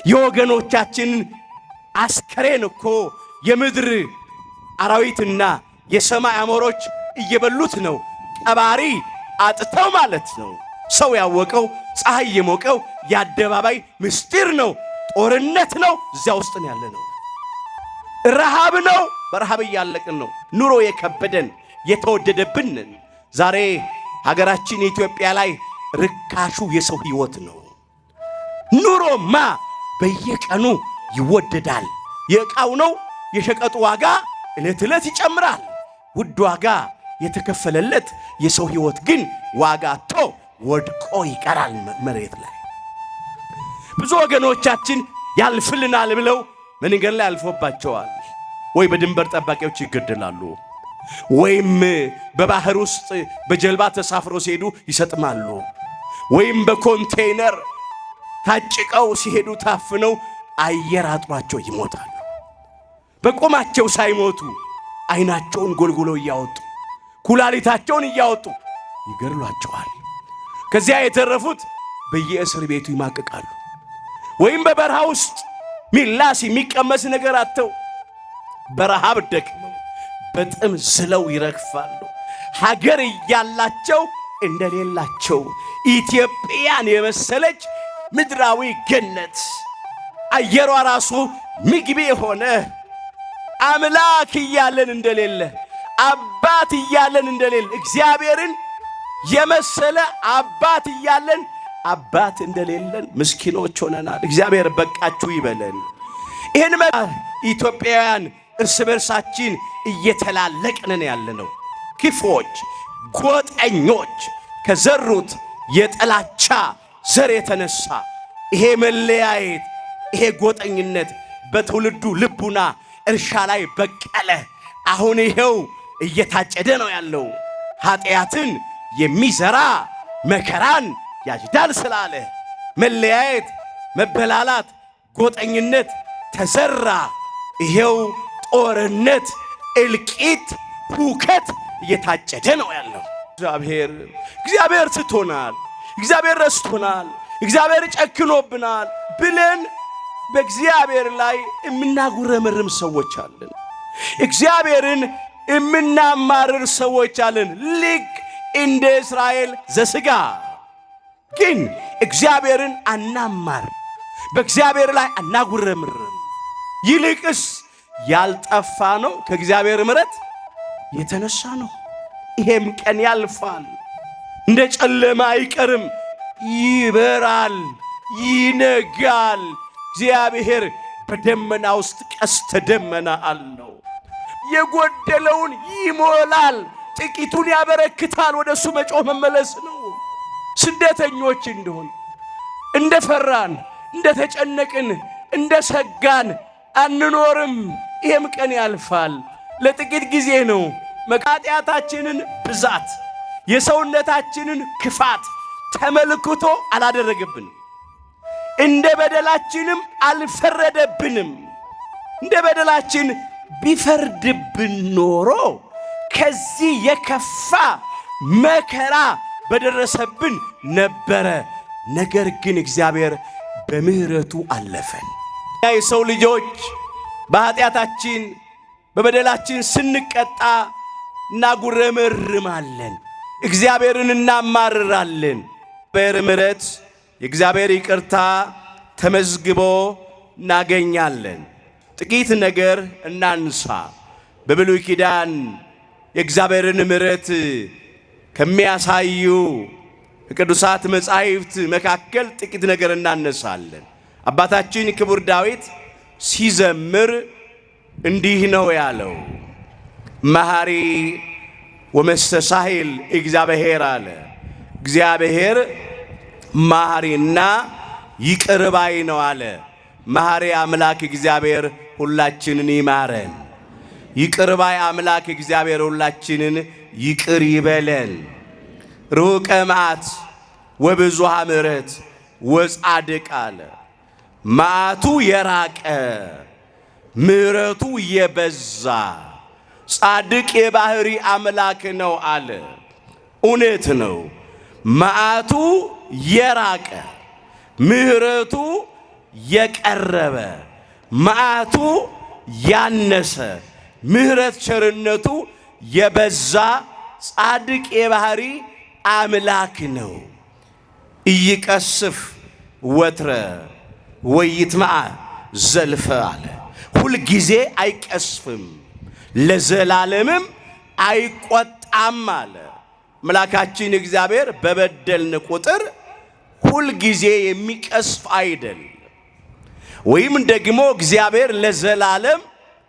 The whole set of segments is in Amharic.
የወገኖቻችንን አስከሬን እኮ የምድር አራዊትና የሰማይ አሞሮች እየበሉት ነው። ቀባሪ አጥተው ማለት ነው። ሰው ያወቀው ፀሐይ የሞቀው የአደባባይ ምስጢር ነው። ጦርነት ነው። እዚያ ውስጥ ነው ያለ ነው። ረሃብ ነው። በረሃብ እያለቅን ነው። ኑሮ የከበደን የተወደደብንን። ዛሬ ሀገራችን ኢትዮጵያ ላይ ርካሹ የሰው ሕይወት ነው። ኑሮማ በየቀኑ ይወደዳል። የዕቃው ነው የሸቀጡ ዋጋ ዕለት ዕለት ይጨምራል። ውድ ዋጋ የተከፈለለት የሰው ሕይወት ግን ዋጋ አጥቶ ወድቆ ይቀራል መሬት ላይ። ብዙ ወገኖቻችን ያልፍልናል ብለው መንገድ ላይ አልፎባቸዋል። ወይ በድንበር ጠባቂዎች ይገደላሉ፣ ወይም በባህር ውስጥ በጀልባ ተሳፍረው ሲሄዱ ይሰጥማሉ፣ ወይም በኮንቴይነር ታጭቀው ሲሄዱ ታፍነው አየር አጥሯቸው ይሞታሉ። በቆማቸው ሳይሞቱ ዓይናቸውን ጎልጉለው እያወጡ ኩላሊታቸውን እያወጡ ይገድሏቸዋል። ከዚያ የተረፉት በየእስር ቤቱ ይማቅቃሉ፣ ወይም በበረሃ ውስጥ ሚላስ የሚቀመስ ነገር አጥተው በረሃብ ደክመው በጥም ዝለው ይረግፋሉ። ሀገር እያላቸው እንደሌላቸው ኢትዮጵያን የመሰለች ምድራዊ ገነት አየሯ ራሱ ምግብ የሆነ አምላክ እያለን እንደሌለ፣ አባት እያለን እንደሌለ፣ እግዚአብሔርን የመሰለ አባት እያለን አባት እንደሌለን ምስኪኖች ሆነናል። እግዚአብሔር በቃችሁ ይበለን። ይህን ኢትዮጵያውያን እርስ በርሳችን እየተላለቅንን ያለነው ክፎች፣ ጎጠኞች ከዘሩት የጥላቻ ዘር የተነሳ ይሄ መለያየት፣ ይሄ ጎጠኝነት በትውልዱ ልቡና እርሻ ላይ በቀለ። አሁን ይሄው እየታጨደ ነው ያለው። ኃጢአትን የሚዘራ መከራን ያጭዳል ስላለ መለያየት፣ መበላላት፣ ጎጠኝነት ተዘራ። ይሄው ጦርነት፣ እልቂት፣ ሁከት እየታጨደ ነው ያለው። እግዚአብሔር ትቶናል፣ እግዚአብሔር ረስቶናል፣ እግዚአብሔር ጨክኖብናል ብለን በእግዚአብሔር ላይ የምናጉረመርም ሰዎች አለን። እግዚአብሔርን የምናማርር ሰዎች አለን። ልክ እንደ እስራኤል ዘሥጋ ግን እግዚአብሔርን አናማር፣ በእግዚአብሔር ላይ አናጉረምርም። ይልቅስ ያልጠፋ ነው ከእግዚአብሔር ምሕረት የተነሳ ነው። ይሄም ቀን ያልፋል፣ እንደ ጨለማ አይቀርም፣ ይበራል፣ ይነጋል። እግዚአብሔር በደመና ውስጥ ቀስተ ደመና አለው። የጎደለውን ይሞላል፣ ጥቂቱን ያበረክታል። ወደ እሱ መጮህ መመለስ ነው። ስደተኞች እንደሆን እንደፈራን፣ እንደተጨነቅን፣ እንደሰጋን አንኖርም። ይሄም ቀን ያልፋል፣ ለጥቂት ጊዜ ነው። ኃጢአታችንን ብዛት የሰውነታችንን ክፋት ተመልክቶ አላደረገብንም። እንደ በደላችንም አልፈረደብንም። እንደ በደላችን ቢፈርድብን ኖሮ ከዚህ የከፋ መከራ በደረሰብን ነበረ። ነገር ግን እግዚአብሔር በምሕረቱ አለፈን። የሰው ልጆች በኃጢአታችን በበደላችን ስንቀጣ እናጉረመርማለን፣ እግዚአብሔርን እናማርራለን። በምሕረት የእግዚአብሔር ይቅርታ ተመዝግቦ እናገኛለን። ጥቂት ነገር እናንሳ። በብሉይ ኪዳን የእግዚአብሔርን ምሕረት ከሚያሳዩ ከቅዱሳት መጻሕፍት መካከል ጥቂት ነገር እናነሳለን። አባታችን ክቡር ዳዊት ሲዘምር እንዲህ ነው ያለው፣ መሐሪ ወመስተሳሂል እግዚአብሔር አለ። እግዚአብሔር መሐሪና ይቅር ባይ ነው አለ። መሐሪ አምላክ እግዚአብሔር ሁላችንን ይማረን። ይቅር ባይ አምላክ እግዚአብሔር ሁላችንን ይቅር ይበለን። ርሑቀ መዓት ወብዙኃ ምሕረት ወጻድቅ አለ። መዓቱ የራቀ ምሕረቱ የበዛ ጻድቅ የባህሪ አምላክ ነው አለ። እውነት ነው። መዓቱ የራቀ ምሕረቱ የቀረበ፣ መዓቱ ያነሰ፣ ምሕረት ቸርነቱ የበዛ ጻድቅ የባህሪ አምላክ ነው። ኢይቀስፍ ወትረ ወይትመዓ ዘልፈ አለ። ሁልጊዜ አይቀስፍም ለዘላለምም አይቆጣም አለ። አምላካችን እግዚአብሔር በበደልን ቁጥር ሁልጊዜ የሚቀስፍ አይደል፣ ወይም ደግሞ እግዚአብሔር ለዘላለም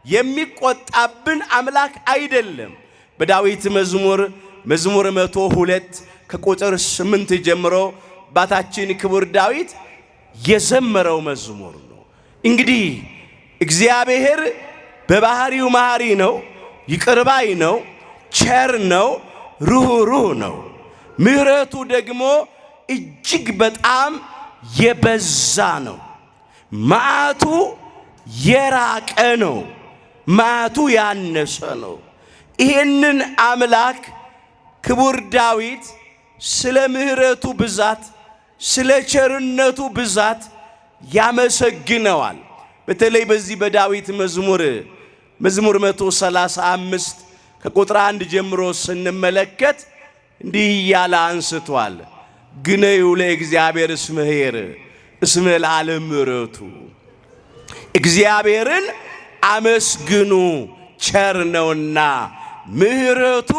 የሚቆጣብን አምላክ አይደለም። በዳዊት መዝሙር መዝሙር 102 ከቁጥር 8 ጀምሮ አባታችን ክቡር ዳዊት የዘመረው መዝሙር ነው። እንግዲህ እግዚአብሔር በባህሪው መሐሪ ነው፣ ይቅር ባይ ነው፣ ቸር ነው፣ ሩህሩህ ነው። ምሕረቱ ደግሞ እጅግ በጣም የበዛ ነው። መዓቱ የራቀ ነው። መዓቱ ያነሰ ነው። ይህንን አምላክ ክቡር ዳዊት ስለ ምሕረቱ ብዛት ስለ ቸርነቱ ብዛት ያመሰግነዋል። በተለይ በዚህ በዳዊት መዝሙር መዝሙር 135 ከቁጥር 1 ጀምሮ ስንመለከት እንዲህ እያለ አንስቷል። ግነዩ ለእግዚአብሔር እስመ ኄር እስመ ለዓለም ምሕረቱ። እግዚአብሔርን አመስግኑ ቸር ነውና ምሕረቱ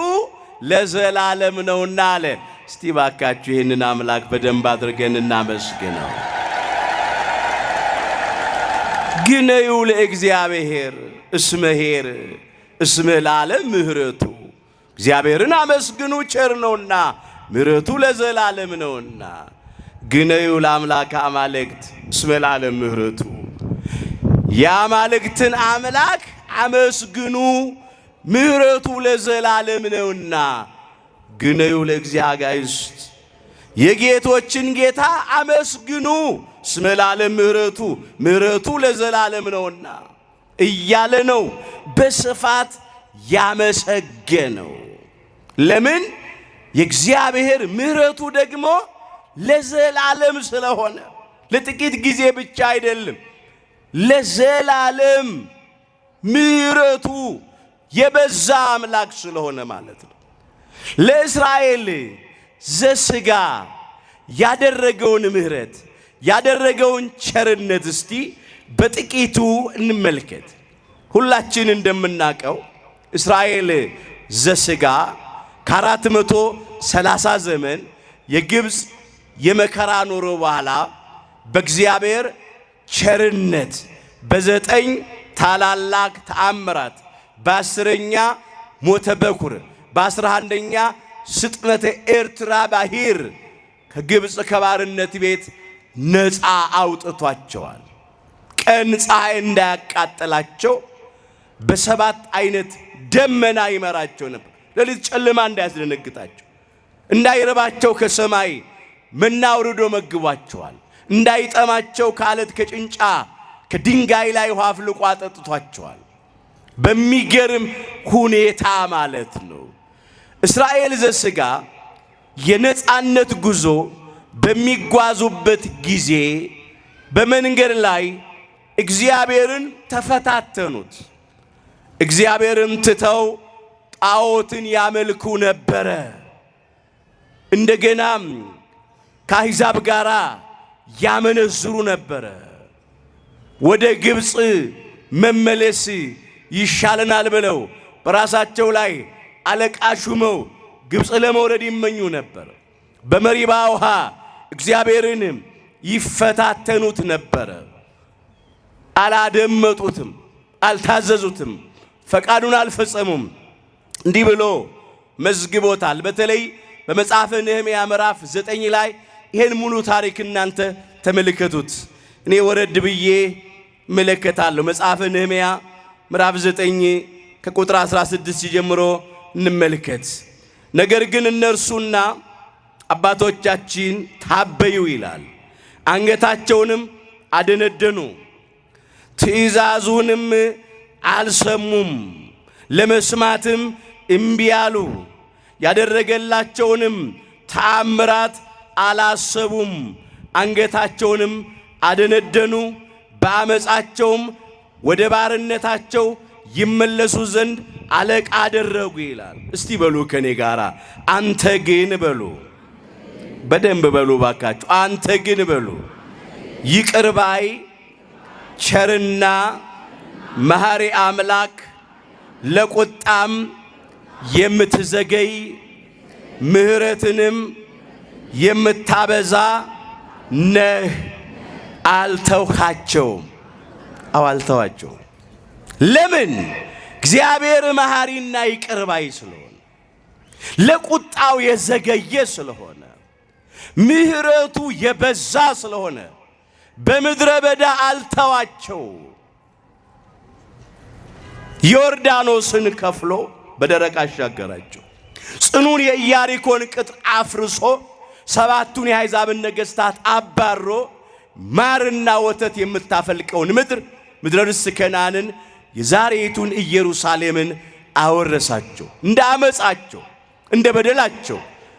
ለዘላለም ነውና አለ። እስቲ ባካችሁ ይህንን አምላክ በደንብ አድርገን እናመስግነው። ግነዩ ለእግዚአብሔር እስመ ኄር እስመ ለዓለም ምሕረቱ። እግዚአብሔርን አመስግኑ ቸር ነውና ምሕረቱ ለዘላለም ነውና። ግነዩ ለአምላከ አማልክት እስመ ለዓለም ምሕረቱ። የአማልክትን አምላክ አመስግኑ ምሕረቱ ለዘላለም ነውና። ግነዩ ለእግዚአ አጋእዝት የጌቶችን ጌታ አመስግኑ እስመ ለዓለም ምሕረቱ ምሕረቱ ለዘላለም ነውና እያለ ነው በስፋት ያመሰገነው። ለምን? የእግዚአብሔር ምሕረቱ ደግሞ ለዘላለም ስለሆነ ለጥቂት ጊዜ ብቻ አይደለም፣ ለዘላለም ምሕረቱ የበዛ አምላክ ስለሆነ ማለት ነው። ለእስራኤል ዘሥጋ ያደረገውን ምሕረት ያደረገውን ቸርነት እስቲ በጥቂቱ እንመልከት። ሁላችን እንደምናውቀው እስራኤል ዘሥጋ ከ430 ዘመን የግብፅ የመከራ ኑሮ በኋላ በእግዚአብሔር ቸርነት በ9 ታላላቅ ተአምራት፣ በ10ኛ ሞተ በኩር፣ በ11ኛ ስጥመተ ኤርትራ ባሕር ከግብፅ ከባርነት ቤት ነፃ አውጥቷቸዋል። ቀን ፀሐይ እንዳያቃጥላቸው በ7 አይነት ደመና ይመራቸው ነበር። ሌሊት ጨለማ እንዳያስደነግጣቸው፣ እንዳይረባቸው ከሰማይ መና አውርዶ መግቧቸዋል። እንዳይጠማቸው ከአለት ከጭንጫ ከድንጋይ ላይ ውሃ አፍልቆ አጠጥቷቸዋል። በሚገርም ሁኔታ ማለት ነው። እስራኤል ዘሥጋ የነፃነት ጉዞ በሚጓዙበት ጊዜ በመንገድ ላይ እግዚአብሔርን ተፈታተኑት። እግዚአብሔርን ትተው ጣዖትን ያመልኩ ነበረ። እንደገናም ከአሕዛብ ጋር ያመነዝሩ ነበረ። ወደ ግብፅ መመለስ ይሻለናል ብለው በራሳቸው ላይ አለቃ ሹመው ግብፅ ለመውረድ ይመኙ ነበር። በመሪባ ውሃ እግዚአብሔርን ይፈታተኑት ነበረ። አላደመጡትም፣ አልታዘዙትም፣ ፈቃዱን አልፈጸሙም። እንዲህ ብሎ መዝግቦታል። በተለይ በመጽሐፈ ነህምያ ምዕራፍ 9 ላይ ይሄን ሙሉ ታሪክ እናንተ ተመልከቱት። እኔ ወረድ ብዬ እመለከታለሁ። መጽሐፈ ነህምያ ምዕራፍ 9 ከቁጥር 16 ጀምሮ እንመልከት። ነገር ግን እነርሱና አባቶቻችን ታበዩ ይላል፣ አንገታቸውንም አደነደኑ፣ ትእዛዙንም አልሰሙም፣ ለመስማትም እምቢ አሉ። ያደረገላቸውንም ተአምራት አላሰቡም፣ አንገታቸውንም አደነደኑ። በአመፃቸውም ወደ ባርነታቸው ይመለሱ ዘንድ አለቃ አደረጉ ይላል። እስቲ በሉ ከኔ ጋራ አንተ ግን በሉ፣ በደንብ በሉ ባካችሁ። አንተ ግን በሉ ይቅር ባይ ቸርና መሐሪ አምላክ ለቁጣም የምትዘገይ ምሕረትንም የምታበዛ ነህ። አልተውካቸውም። አዎ አልተዋቸውም። ለምን? እግዚአብሔር መሐሪና ይቅር ባይ ስለሆነ፣ ለቁጣው የዘገየ ስለሆነ፣ ምሕረቱ የበዛ ስለሆነ በምድረ በዳ አልተዋቸው። ዮርዳኖስን ከፍሎ በደረቅ አሻገራቸው። ጽኑን የኢያሪኮን ቅጥር አፍርሶ ሰባቱን የአሕዛብን ነገሥታት አባሮ ማርና ወተት የምታፈልቀውን ምድር ምድረ ርስት ከነዓንን የዛሬቱን ኢየሩሳሌምን አወረሳቸው። እንደ አመፃቸው፣ እንደ በደላቸው፣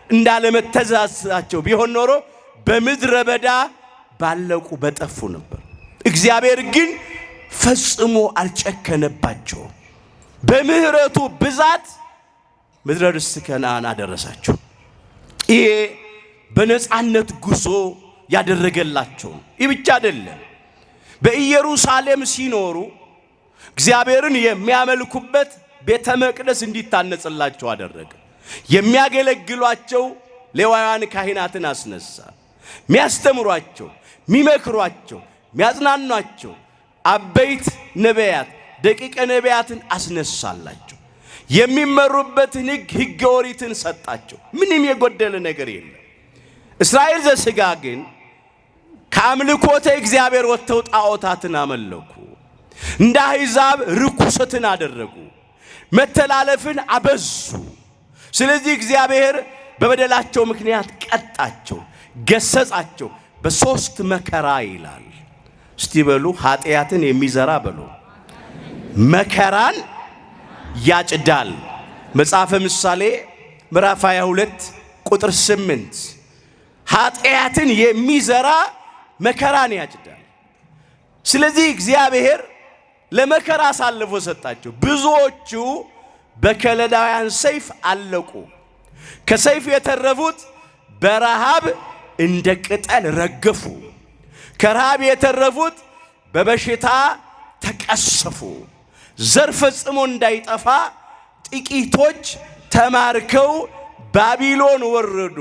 እንዳለመተዛዛቸው ቢሆን ኖሮ በምድረ በዳ ባለቁ በጠፉ ነበር። እግዚአብሔር ግን ፈጽሞ አልጨከነባቸውም። በምሕረቱ ብዛት ምድረ ርስት ከነዓን አደረሳቸው። ይሄ በነፃነት ጉዞ ያደረገላቸው። ይህ ብቻ አይደለም። በኢየሩሳሌም ሲኖሩ እግዚአብሔርን የሚያመልኩበት ቤተ መቅደስ እንዲታነጽላቸው አደረገ። የሚያገለግሏቸው ሌዋውያን ካህናትን አስነሳ። የሚያስተምሯቸው፣ የሚመክሯቸው፣ የሚያጽናኗቸው አበይት ነቢያት፣ ደቂቀ ነቢያትን አስነሳላቸው። የሚመሩበትን ሕግ ሕገ ኦሪትን ሰጣቸው። ምንም የጎደለ ነገር የለም። እስራኤል ዘሥጋ ግን ከአምልኮተ እግዚአብሔር ወጥተው ጣዖታትን አመለኩ። እንደ አሕዛብ ርኩሰትን አደረጉ፣ መተላለፍን አበዙ። ስለዚህ እግዚአብሔር በበደላቸው ምክንያት ቀጣቸው፣ ገሰጻቸው በሦስት መከራ ይላል። እስቲ በሉ ኃጢአትን የሚዘራ በሉ መከራን ያጭዳል። መጽሐፈ ምሳሌ ምዕራፍ 22 ቁጥር 8 ኃጢአትን የሚዘራ መከራን ያጭዳል። ስለዚህ እግዚአብሔር ለመከራ አሳልፎ ሰጣቸው። ብዙዎቹ በከለዳውያን ሰይፍ አለቁ። ከሰይፍ የተረፉት በረሃብ እንደ ቅጠል ረገፉ። ከረሃብ የተረፉት በበሽታ ተቀሰፉ። ዘር ፈጽሞ እንዳይጠፋ ጥቂቶች ተማርከው ባቢሎን ወረዱ።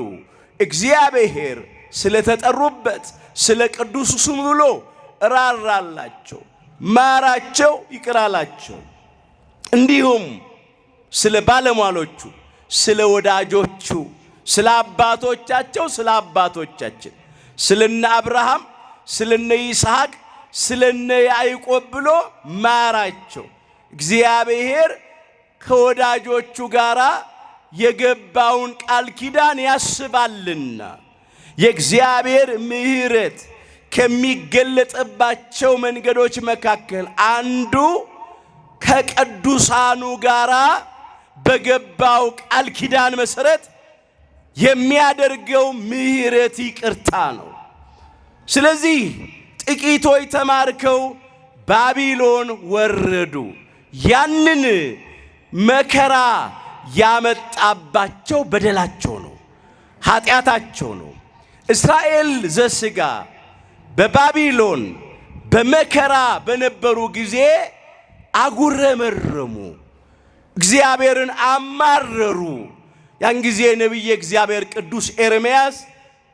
እግዚአብሔር ስለተጠሩበት ስለ ቅዱስ ስሙ ብሎ ራራላቸው፣ ማራቸው፣ ይቅር አላቸው። እንዲሁም ስለ ባለሟሎቹ፣ ስለ ወዳጆቹ፣ ስለ አባቶቻቸው፣ ስለ አባቶቻችን፣ ስለነ አብርሃም፣ ስለነ ይስሐቅ፣ ስለነ ያዕቆብ ብሎ ማራቸው። እግዚአብሔር ከወዳጆቹ ጋር የገባውን ቃል ኪዳን ያስባልና የእግዚአብሔር ምሕረት ከሚገለጥባቸው መንገዶች መካከል አንዱ ከቅዱሳኑ ጋር በገባው ቃል ኪዳን መሰረት የሚያደርገው ምሕረት ይቅርታ ነው። ስለዚህ ጥቂቶች ተማርከው ባቢሎን ወረዱ። ያንን መከራ ያመጣባቸው በደላቸው ነው፣ ኃጢአታቸው ነው። እስራኤል ዘሥጋ በባቢሎን በመከራ በነበሩ ጊዜ አጉረመረሙ፣ እግዚአብሔርን አማረሩ። ያን ጊዜ ነቢየ እግዚአብሔር ቅዱስ ኤርምያስ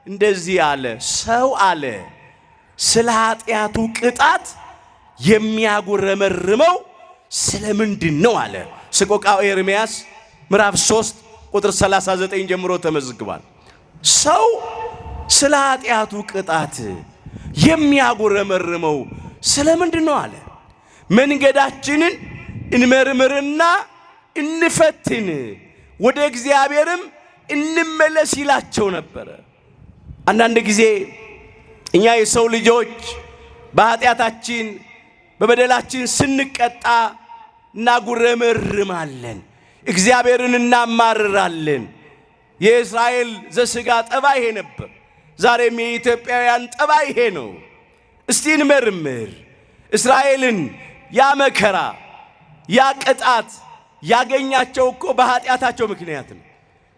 እንደዚህ አለ። ሰው አለ ስለ ኃጢአቱ ቅጣት የሚያጉረመርመው ስለ ምንድን ነው አለ። ሰቆቃወ ኤርምያስ ምዕራፍ 3 ቁጥር 39 ጀምሮ ተመዝግቧል። ሰው ስለ ኃጢአቱ ቅጣት የሚያጉረመርመው ስለ ምንድን ነው አለ። መንገዳችንን እንመርምርና እንፈትን፣ ወደ እግዚአብሔርም እንመለስ ይላቸው ነበረ። አንዳንድ ጊዜ እኛ የሰው ልጆች በኃጢአታችን በበደላችን ስንቀጣ እናጉረመርማለን፣ እግዚአብሔርን እናማርራለን። የእስራኤል ዘሥጋ ጠባይ ይሄ ነበር። ዛሬም የኢትዮጵያውያን ጠባይ ይሄ ነው። እስቲ እንመርምር። እስራኤልን ያ መከራ ያ ቅጣት ያገኛቸው እኮ በኃጢአታቸው ምክንያት ነው።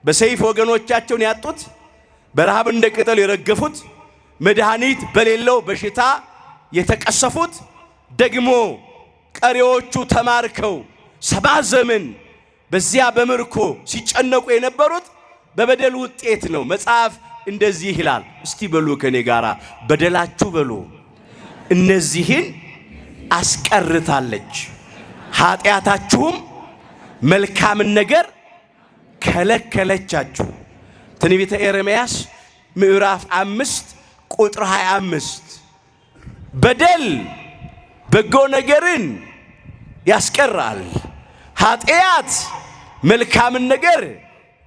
በሰይፍ ወገኖቻቸውን ያጡት፣ በረሃብ እንደ ቅጠል የረገፉት፣ መድኃኒት በሌለው በሽታ የተቀሰፉት፣ ደግሞ ቀሪዎቹ ተማርከው 70 ዘመን በዚያ በምርኮ ሲጨነቁ የነበሩት በበደል ውጤት ነው። መጽሐፍ እንደዚህ ይላል። እስቲ በሉ ከኔ ጋራ በደላችሁ በሉ እነዚህን አስቀርታለች፣ ኃጢአታችሁም መልካምን ነገር ከለከለቻችሁ። ትንቢተ ኤርምያስ ምዕራፍ 5 ቁጥር 25። በደል በጎ ነገርን ያስቀራል፣ ኃጢአት መልካምን ነገር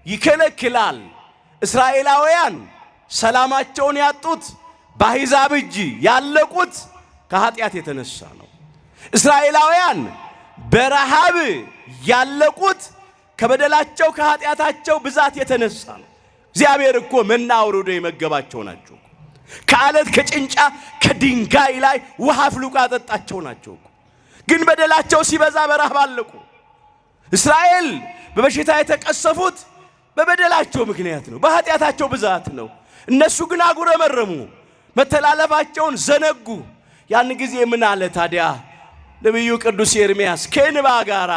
ይከለክላል። እስራኤላውያን ሰላማቸውን ያጡት፣ በአሕዛብ እጅ ያለቁት ከኃጢአት የተነሳ ነው። እስራኤላውያን በረሃብ ያለቁት ከበደላቸው ከኃጢአታቸው ብዛት የተነሳ ነው። እግዚአብሔር እኮ መና አውርዶ የመገባቸው ናቸው። ከአለት ከጭንጫ ከድንጋይ ላይ ውሃ አፍልቆ ያጠጣቸው ናቸው። ግን በደላቸው ሲበዛ በረሃብ አለቁ። እስራኤል በበሽታ የተቀሰፉት በበደላቸው ምክንያት ነው፣ በኃጢአታቸው ብዛት ነው። እነሱ ግን አጉረመረሙ፣ መተላለፋቸውን ዘነጉ። ያን ጊዜ ምን አለ ታዲያ ነቢዩ ቅዱስ ኤርምያስ? ከእንባ ጋራ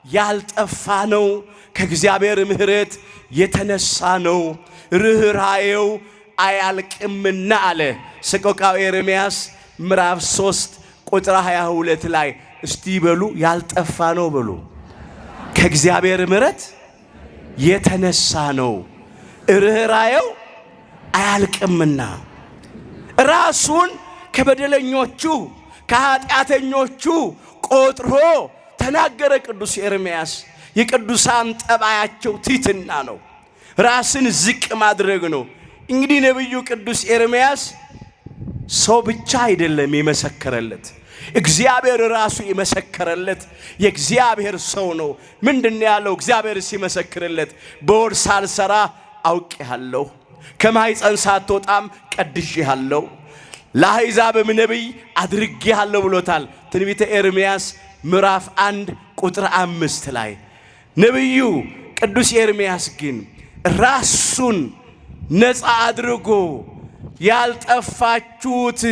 ያልጠፋ ነው ከእግዚአብሔር ምሕረት የተነሳ ነው፣ ርኅራኄው አያልቅምና አለ። ሰቆቃወ ኤርምያስ ምዕራፍ 3 ቁጥር 22 ላይ እስቲ በሉ ያልጠፋ ነው በሉ፣ ከእግዚአብሔር ምሕረት የተነሳ ነው፣ ርኅራኄው አያልቅምና። ራሱን ከበደለኞቹ ከኃጢአተኞቹ ቆጥሮ ተናገረ ቅዱስ ኤርምያስ። የቅዱሳን ጠባያቸው ትሕትና ነው፣ ራስን ዝቅ ማድረግ ነው። እንግዲህ ነቢዩ ቅዱስ ኤርምያስ ሰው ብቻ አይደለም የመሰከረለት፣ እግዚአብሔር ራሱ የመሰከረለት የእግዚአብሔር ሰው ነው። ምንድን ያለው? እግዚአብሔር ሲመሰክርለት በሆድ ሳልሰራ አውቄሃለሁ፣ ከማኅፀን ሳትወጣም ቀድሼሃለሁ፣ ለአሕዛብም ነቢይ አድርጌሃለሁ ብሎታል። ትንቢተ ኤርምያስ ምዕራፍ 1 ቁጥር 5 ላይ። ነቢዩ ቅዱስ ኤርምያስ ግን ራሱን ነፃ አድርጎ ያልጠፋችሁት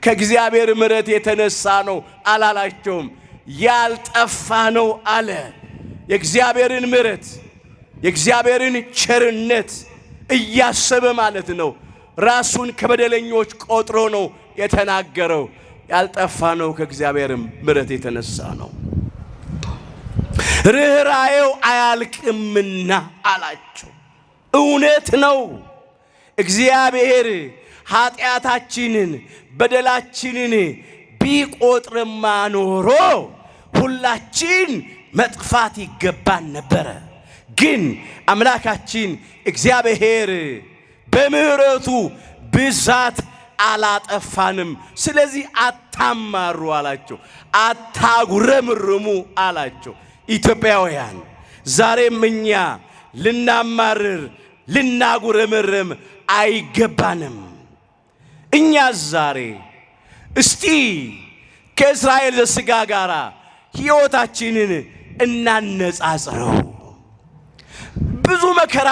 ከእግዚአብሔር ምሕረት የተነሳ ነው አላላቸውም። ያልጠፋ ነው አለ። የእግዚአብሔርን ምሕረት የእግዚአብሔርን ቸርነት እያሰበ ማለት ነው። ራሱን ከበደለኞች ቆጥሮ ነው የተናገረው። ያልጠፋ ነው ከእግዚአብሔር ምሕረት የተነሳ ነው፣ ርኅራኄው አያልቅምና አላቸው። እውነት ነው። እግዚአብሔር ኃጢአታችንን በደላችንን ቢቆጥርማ ኖሮ ሁላችን መጥፋት ይገባን ነበረ። ግን አምላካችን እግዚአብሔር በምሕረቱ ብዛት አላጠፋንም። ስለዚህ አታማሩ አላቸው፣ አታጉረምርሙ አላቸው። ኢትዮጵያውያን ዛሬም እኛ ልናማርር ልናጉረምርም አይገባንም። እኛ ዛሬ እስቲ ከእስራኤል ዘሥጋ ጋር ሕይወታችንን እናነጻጽረው። ብዙ መከራ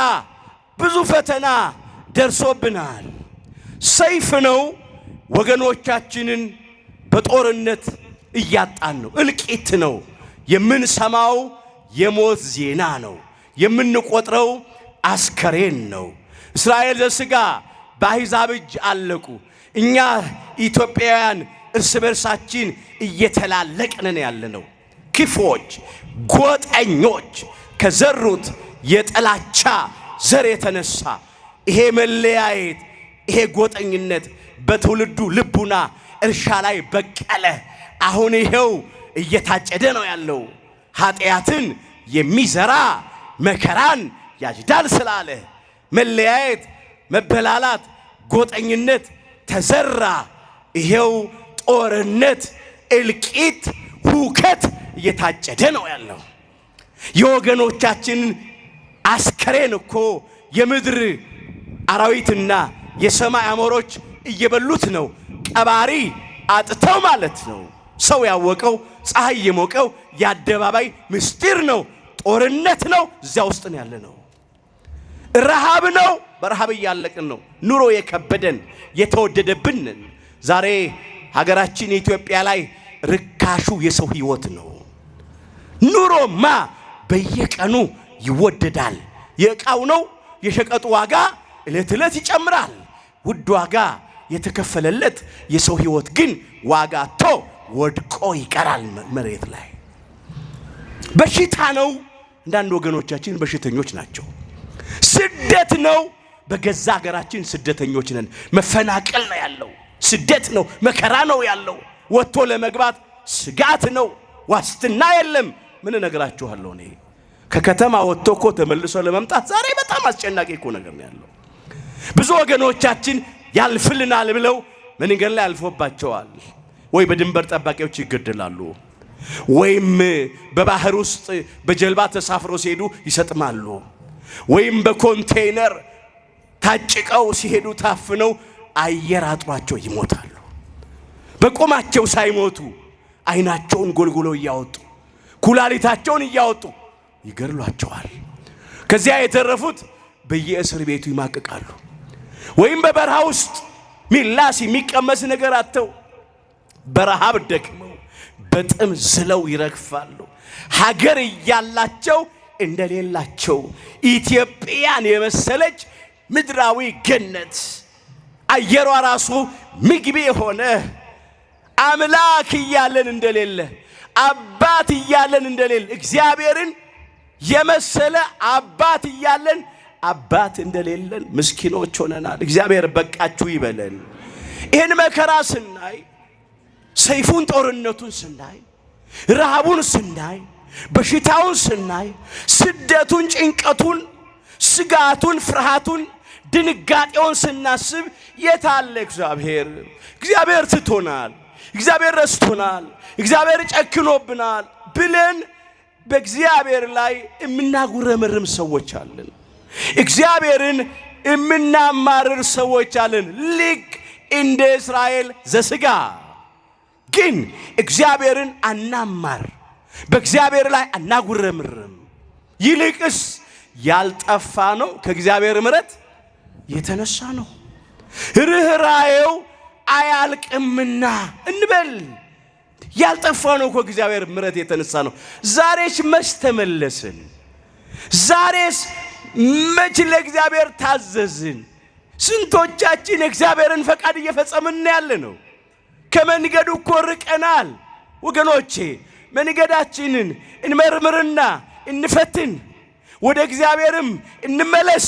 ብዙ ፈተና ደርሶብናል። ሰይፍ ነው ወገኖቻችንን በጦርነት እያጣን ነው። እልቂት ነው የምንሰማው፣ የሞት ዜና ነው የምንቆጥረው፣ አስከሬን ነው። እስራኤል ዘሥጋ በአሕዛብ እጅ አለቁ። እኛ ኢትዮጵያውያን እርስ በርሳችን እየተላለቅንን ያለነው። ክፎች፣ ጎጠኞች ከዘሩት የጥላቻ ዘር የተነሳ ይሄ መለያየት፣ ይሄ ጎጠኝነት በትውልዱ ልቡና እርሻ ላይ በቀለ። አሁን ይሄው እየታጨደ ነው ያለው። ኃጢአትን የሚዘራ መከራን ያጭዳል ስላለ መለያየት፣ መበላላት፣ ጎጠኝነት ተዘራ። ይሄው ጦርነት፣ እልቂት፣ ሁከት እየታጨደ ነው ያለው። የወገኖቻችን አስከሬን እኮ የምድር አራዊትና የሰማይ አሞሮች እየበሉት ነው። ቀባሪ አጥተው ማለት ነው። ሰው ያወቀው ፀሐይ የሞቀው የአደባባይ ምስጢር ነው። ጦርነት ነው። እዚያ ውስጥ ነው ያለ ነው። ረሃብ ነው። በረሃብ እያለቅን ነው። ኑሮ የከበደን የተወደደብንን። ዛሬ ሀገራችን ኢትዮጵያ ላይ ርካሹ የሰው ሕይወት ነው። ኑሮማ በየቀኑ ይወደዳል። የዕቃው ነው የሸቀጡ ዋጋ ዕለት ዕለት ይጨምራል። ውድ ዋጋ የተከፈለለት የሰው ሕይወት ግን ዋጋ አጥቶ ወድቆ ይቀራል መሬት ላይ። በሽታ ነው። አንዳንድ ወገኖቻችን በሽተኞች ናቸው። ስደት ነው። በገዛ ሀገራችን ስደተኞች ነን። መፈናቀል ነው ያለው። ስደት ነው፣ መከራ ነው ያለው። ወጥቶ ለመግባት ስጋት ነው። ዋስትና የለም። ምን እነግራችኋለሁ እኔ ከከተማ ወጥቶ እኮ ተመልሶ ለመምጣት ዛሬ በጣም አስጨናቂ እኮ ነገር ነው ያለው። ብዙ ወገኖቻችን ያልፍልናል ብለው መንገድ ላይ አልፎባቸዋል። ወይ በድንበር ጠባቂዎች ይገደላሉ፣ ወይም በባህር ውስጥ በጀልባ ተሳፍረው ሲሄዱ ይሰጥማሉ፣ ወይም በኮንቴይነር ታጭቀው ሲሄዱ ታፍነው አየር አጥሯቸው ይሞታሉ። በቆማቸው ሳይሞቱ አይናቸውን ጎልጎለው እያወጡ ኩላሊታቸውን እያወጡ ይገድሏቸዋል። ከዚያ የተረፉት በየእስር ቤቱ ይማቅቃሉ፣ ወይም በበረሃ ውስጥ ሚላስ የሚቀመስ ነገር አጥተው በረሃብ ደክመው በጥም ዝለው ይረግፋሉ። ሀገር እያላቸው እንደሌላቸው ኢትዮጵያን የመሰለች ምድራዊ ገነት አየሯ ራሱ ምግብ የሆነ አምላክ እያለን እንደሌለ፣ አባት እያለን እንደሌለ፣ እግዚአብሔርን የመሰለ አባት እያለን አባት እንደሌለን ምስኪኖች ሆነናል። እግዚአብሔር በቃችሁ ይበለን። ይህን መከራ ስናይ፣ ሰይፉን ጦርነቱን ስናይ፣ ረሃቡን ስናይ፣ በሽታውን ስናይ፣ ስደቱን፣ ጭንቀቱን፣ ስጋቱን፣ ፍርሃቱን፣ ድንጋጤውን ስናስብ የታለ እግዚአብሔር? እግዚአብሔር ትቶናል፣ እግዚአብሔር ረስቶናል፣ እግዚአብሔር ጨክኖብናል ብለን በእግዚአብሔር ላይ የምናጉረመርም ሰዎች አለን። እግዚአብሔርን የምናማርር ሰዎች አለን። ልክ እንደ እስራኤል ዘሥጋ ግን እግዚአብሔርን አናማር፣ በእግዚአብሔር ላይ አናጉረምርም። ይልቅስ ያልጠፋ ነው ከእግዚአብሔር ምሕረት የተነሳ ነው። ርኅራኄው አያልቅምና እንበል። ያልጠፋ ነው እኮ እግዚአብሔር ምሕረት የተነሳ ነው። ዛሬስ መች ተመለስን? ዛሬስ መች ለእግዚአብሔር ታዘዝን? ስንቶቻችን የእግዚአብሔርን ፈቃድ እየፈጸምን ያለ ነው? ከመንገዱ እኮ ርቀናል ወገኖቼ። መንገዳችንን እንመርምርና እንፈትን፣ ወደ እግዚአብሔርም እንመለስ።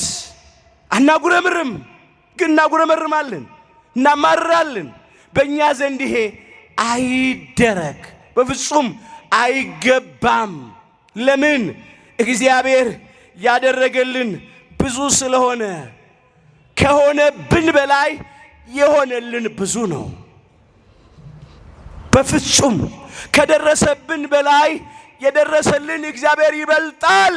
አናጉረምርም፣ ግን እናጉረመርማለን፣ እናማርራለን። በእኛ ዘንድ ይሄ አይደረግ፣ በፍጹም አይገባም። ለምን? እግዚአብሔር ያደረገልን ብዙ ስለሆነ ከሆነብን በላይ የሆነልን ብዙ ነው። በፍጹም ከደረሰብን በላይ የደረሰልን እግዚአብሔር ይበልጣል።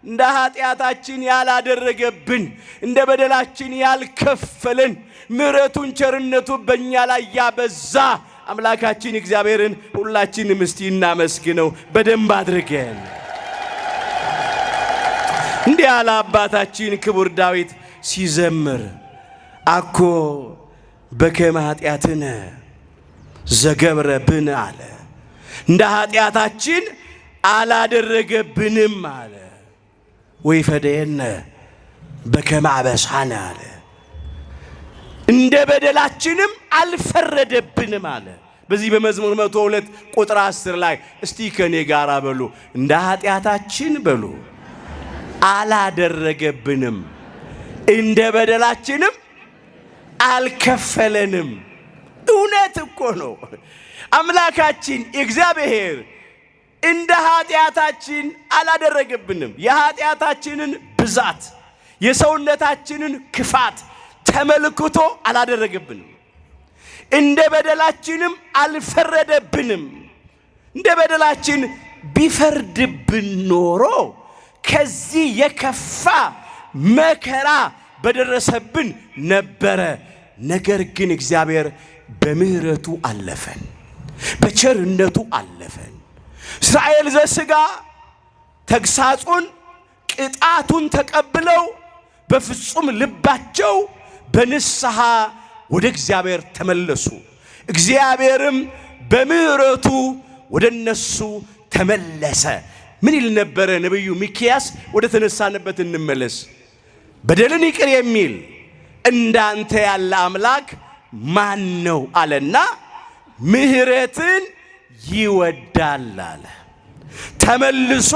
እንደ ኃጢአታችን ያላደረገብን፣ እንደ በደላችን ያልከፈለን፣ ምሕረቱን ቸርነቱ በእኛ ላይ ያበዛ አምላካችን እግዚአብሔርን ሁላችንም እስቲ እናመስግነው በደንብ አድርገን። እንዲህ ያለ አባታችን ክቡር ዳዊት ሲዘምር አኮ በከመ ኃጢአትነ ዘገብረ ብነ አለ። እንደ ኃጢአታችን አላደረገብንም አለ። ወይ ፈደየነ በከመ አበሳነ አለ። እንደ በደላችንም አልፈረደብንም አለ። በዚህ በመዝሙር 102 ቁጥር 10 ላይ እስቲ ከኔ ጋር በሉ፣ እንደ ኃጢአታችን በሉ አላደረገብንም፣ እንደ በደላችንም አልከፈለንም። እውነት እኮ ነው። አምላካችን እግዚአብሔር እንደ ኃጢአታችን አላደረገብንም። የኃጢአታችንን ብዛት የሰውነታችንን ክፋት ተመልክቶ አላደረገብንም። እንደ በደላችንም አልፈረደብንም። እንደ በደላችን ቢፈርድብን ኖሮ ከዚህ የከፋ መከራ በደረሰብን ነበረ። ነገር ግን እግዚአብሔር በምሕረቱ አለፈን፣ በቸርነቱ አለፈን። እስራኤል ዘሥጋ ተግሳጹን ቅጣቱን ተቀብለው በፍጹም ልባቸው በንስሐ ወደ እግዚአብሔር ተመለሱ። እግዚአብሔርም በምሕረቱ ወደ እነሱ ተመለሰ። ምን ይል ነበረ ነቢዩ ሚክያስ? ወደ ተነሳንበት እንመለስ። በደልን ይቅር የሚል እንዳንተ ያለ አምላክ ማን ነው አለና ምሕረትን ይወዳል አለ። ተመልሶ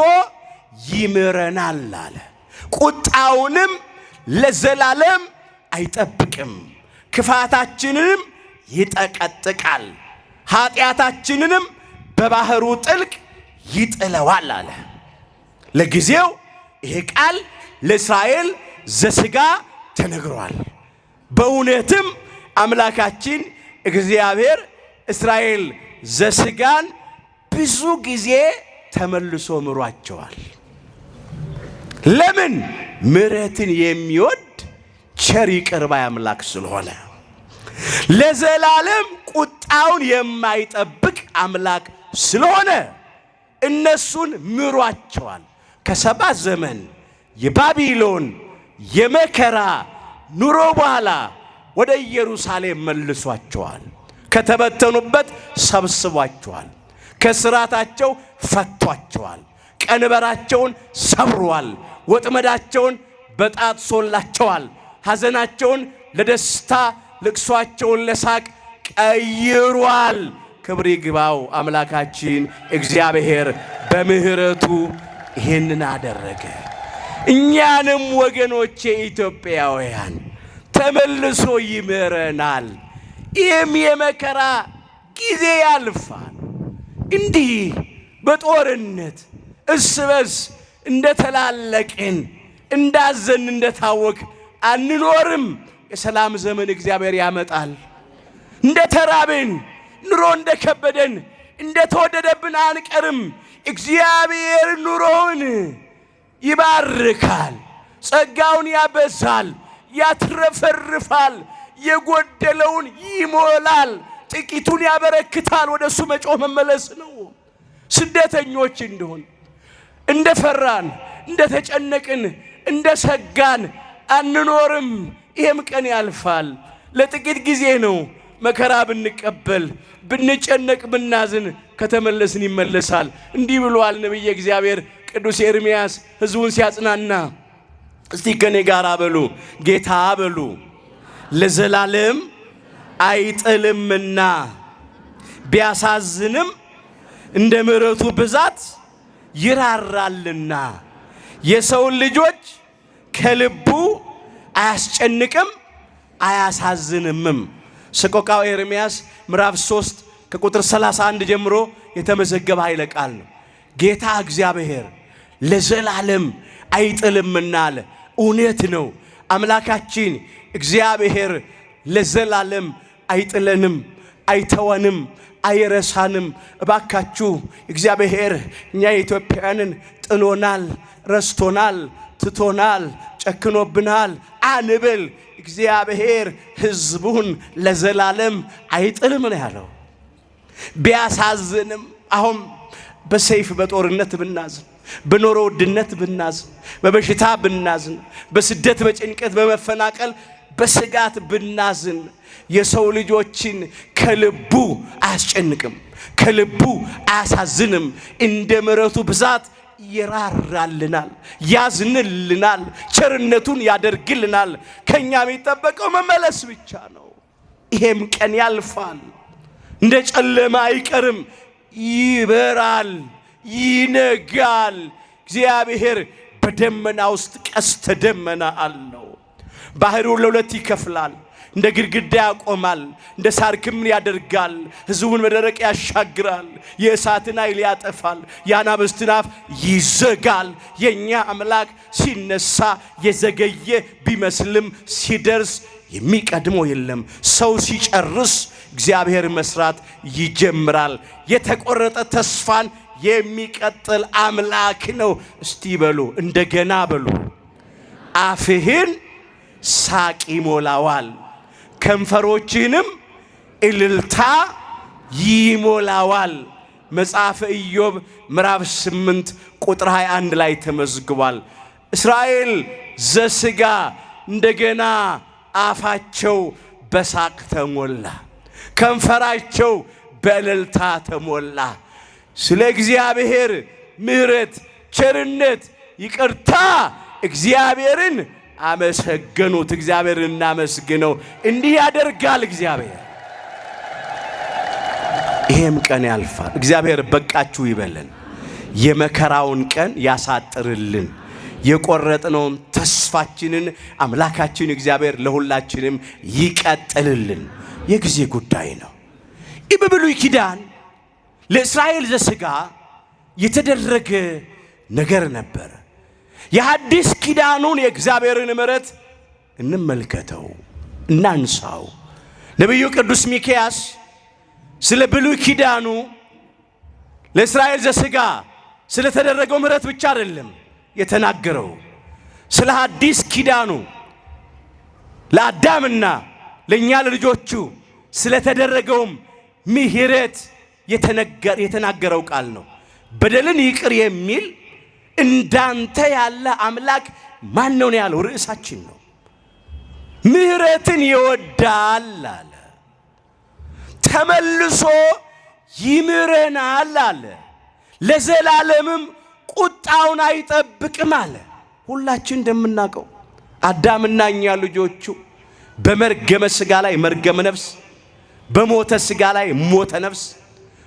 ይምረናል አለ። ቁጣውንም ለዘላለም አይጠብቅም፣ ክፋታችንንም ይጠቀጥቃል፣ ኃጢአታችንንም በባህሩ ጥልቅ ይጥለዋል አለ። ለጊዜው ይሄ ቃል ለእስራኤል ዘሥጋ ተነግሯል። በእውነትም አምላካችን እግዚአብሔር እስራኤል ዘሥጋን ብዙ ጊዜ ተመልሶ ምሯቸዋል። ለምን? ምሕረትን የሚወድ ቸር ይቅር ባይ አምላክ ስለሆነ፣ ለዘላለም ቁጣውን የማይጠብቅ አምላክ ስለሆነ እነሱን ምሯቸዋል። ከ7 ዘመን የባቢሎን የመከራ ኑሮ በኋላ ወደ ኢየሩሳሌም መልሷቸዋል። ከተበተኑበት ሰብስቧቸዋል። ከስራታቸው ፈቷቸዋል። ቀንበራቸውን ሰብሯል። ወጥመዳቸውን በጣጥሶላቸዋል። ሐዘናቸውን ለደስታ ልቅሷቸውን ለሳቅ ቀይሯል። ክብር ይግባው አምላካችን እግዚአብሔር በምሕረቱ ይህንን አደረገ። እኛንም ወገኖቼ ኢትዮጵያውያን ተመልሶ ይምረናል። ይህም የመከራ ጊዜ ያልፋል። እንዲህ በጦርነት እርስ በርስ እንደተላለቅን እንዳዘን እንደታወክ አንኖርም። የሰላም ዘመን እግዚአብሔር ያመጣል። እንደተራብን ኑሮ እንደከበደን እንደተወደደብን አንቀርም። እግዚአብሔር ኑሮውን ይባርካል፣ ጸጋውን ያበዛል፣ ያትረፈርፋል፣ የጎደለውን ይሞላል፣ ጥቂቱን ያበረክታል። ወደ እሱ መጮህ መመለስ ነው። ስደተኞች እንደሆን እንደፈራን እንደተጨነቅን እንደሰጋን አንኖርም። ይሄም ቀን ያልፋል። ለጥቂት ጊዜ ነው። መከራ ብንቀበል ብንጨነቅ ብናዝን ከተመለስን ይመለሳል። እንዲህ ብሏል ነቢየ እግዚአብሔር ቅዱስ ኤርምያስ ሕዝቡን ሲያጽናና፣ እስቲ ከኔ ጋር በሉ፣ ጌታ በሉ፣ ለዘላለም አይጥልምና ቢያሳዝንም እንደ ምሕረቱ ብዛት ይራራልና የሰውን ልጆች ከልቡ አያስጨንቅም አያሳዝንምም። ሰቆቃወ ኤርምያስ ምዕራፍ 3 ከቁጥር 31 ጀምሮ የተመዘገበ ኃይለ ቃል ነው። ጌታ እግዚአብሔር ለዘላለም አይጥልምና አለ። እውነት ነው። አምላካችን እግዚአብሔር ለዘላለም አይጥለንም፣ አይተወንም፣ አይረሳንም። እባካችሁ እግዚአብሔር እኛ የኢትዮጵያውያንን ጥሎናል፣ ረስቶናል፣ ትቶናል፣ ጨክኖብናል አንብል። እግዚአብሔር ሕዝቡን ለዘላለም አይጥልም ነው ያለው። ቢያሳዝንም አሁን በሰይፍ በጦርነት ብናዝን፣ በኑሮ ውድነት ብናዝን፣ በበሽታ ብናዝን፣ በስደት በጭንቀት በመፈናቀል በስጋት ብናዝን የሰው ልጆችን ከልቡ አያስጨንቅም፣ ከልቡ አያሳዝንም። እንደ ምሕረቱ ብዛት ይራራልናል፣ ያዝንልናል፣ ቸርነቱን ያደርግልናል። ከኛ የሚጠበቀው መመለስ ብቻ ነው። ይሄም ቀን ያልፋል፣ እንደ ጨለማ አይቀርም፣ ይበራል፣ ይነጋል። እግዚአብሔር በደመና ውስጥ ቀስተ ደመና አለው። ባህሩን ለሁለት ይከፍላል፣ እንደ ግድግዳ ያቆማል፣ እንደ ሳር ክምር ያደርጋል። ሕዝቡን በደረቅ ያሻግራል፣ የእሳትን ኃይል ያጠፋል፣ የአናብስትን አፍ ይዘጋል። የኛ አምላክ ሲነሳ የዘገየ ቢመስልም ሲደርስ የሚቀድመው የለም። ሰው ሲጨርስ እግዚአብሔር መስራት ይጀምራል። የተቆረጠ ተስፋን የሚቀጥል አምላክ ነው። እስቲ በሉ እንደገና በሉ፣ አፍህን ሳቅ ይሞላዋል፣ ከንፈሮችህንም እልልታ ይሞላዋል። መጽሐፈ ኢዮብ ምዕራፍ 8 ቁጥር 21 ላይ ተመዝግቧል። እስራኤል ዘሥጋ እንደገና አፋቸው በሳቅ ተሞላ፣ ከንፈራቸው በእልልታ ተሞላ። ስለ እግዚአብሔር ምሕረት፣ ቸርነት፣ ይቅርታ እግዚአብሔርን አመሰገኑት። እግዚአብሔርን እናመስግነው። እንዲህ ያደርጋል እግዚአብሔር። ይሄም ቀን ያልፋል። እግዚአብሔር በቃችሁ ይበለን። የመከራውን ቀን ያሳጥርልን። የቆረጥነውን ተስፋችንን አምላካችን እግዚአብሔር ለሁላችንም ይቀጥልልን። የጊዜ ጉዳይ ነው። ይህ በብሉይ ኪዳን ለእስራኤል ዘሥጋ የተደረገ ነገር ነበር። የሐዲስ ኪዳኑን የእግዚአብሔርን ምሕረት እንመልከተው፣ እናንሳው። ነቢዩ ቅዱስ ሚክያስ ስለ ብሉይ ኪዳኑ ለእስራኤል ዘሥጋ ስለተደረገው ምሕረት ብቻ አይደለም የተናገረው፣ ስለ ሐዲስ ኪዳኑ ለአዳምና ለእኛ ለልጆቹ ስለተደረገውም ምሕረት የተናገረው ቃል ነው። በደልን ይቅር የሚል እንዳንተ ያለ አምላክ ማን ነው ያለው? ርዕሳችን ነው። ምሕረትን ይወዳል አለ፣ ተመልሶ ይምረናል አለ፣ ለዘላለምም ቁጣውን አይጠብቅም አለ። ሁላችን እንደምናውቀው አዳምና እኛ ልጆቹ በመርገመ ሥጋ ላይ መርገመ ነፍስ፣ በሞተ ሥጋ ላይ ሞተ ነፍስ፣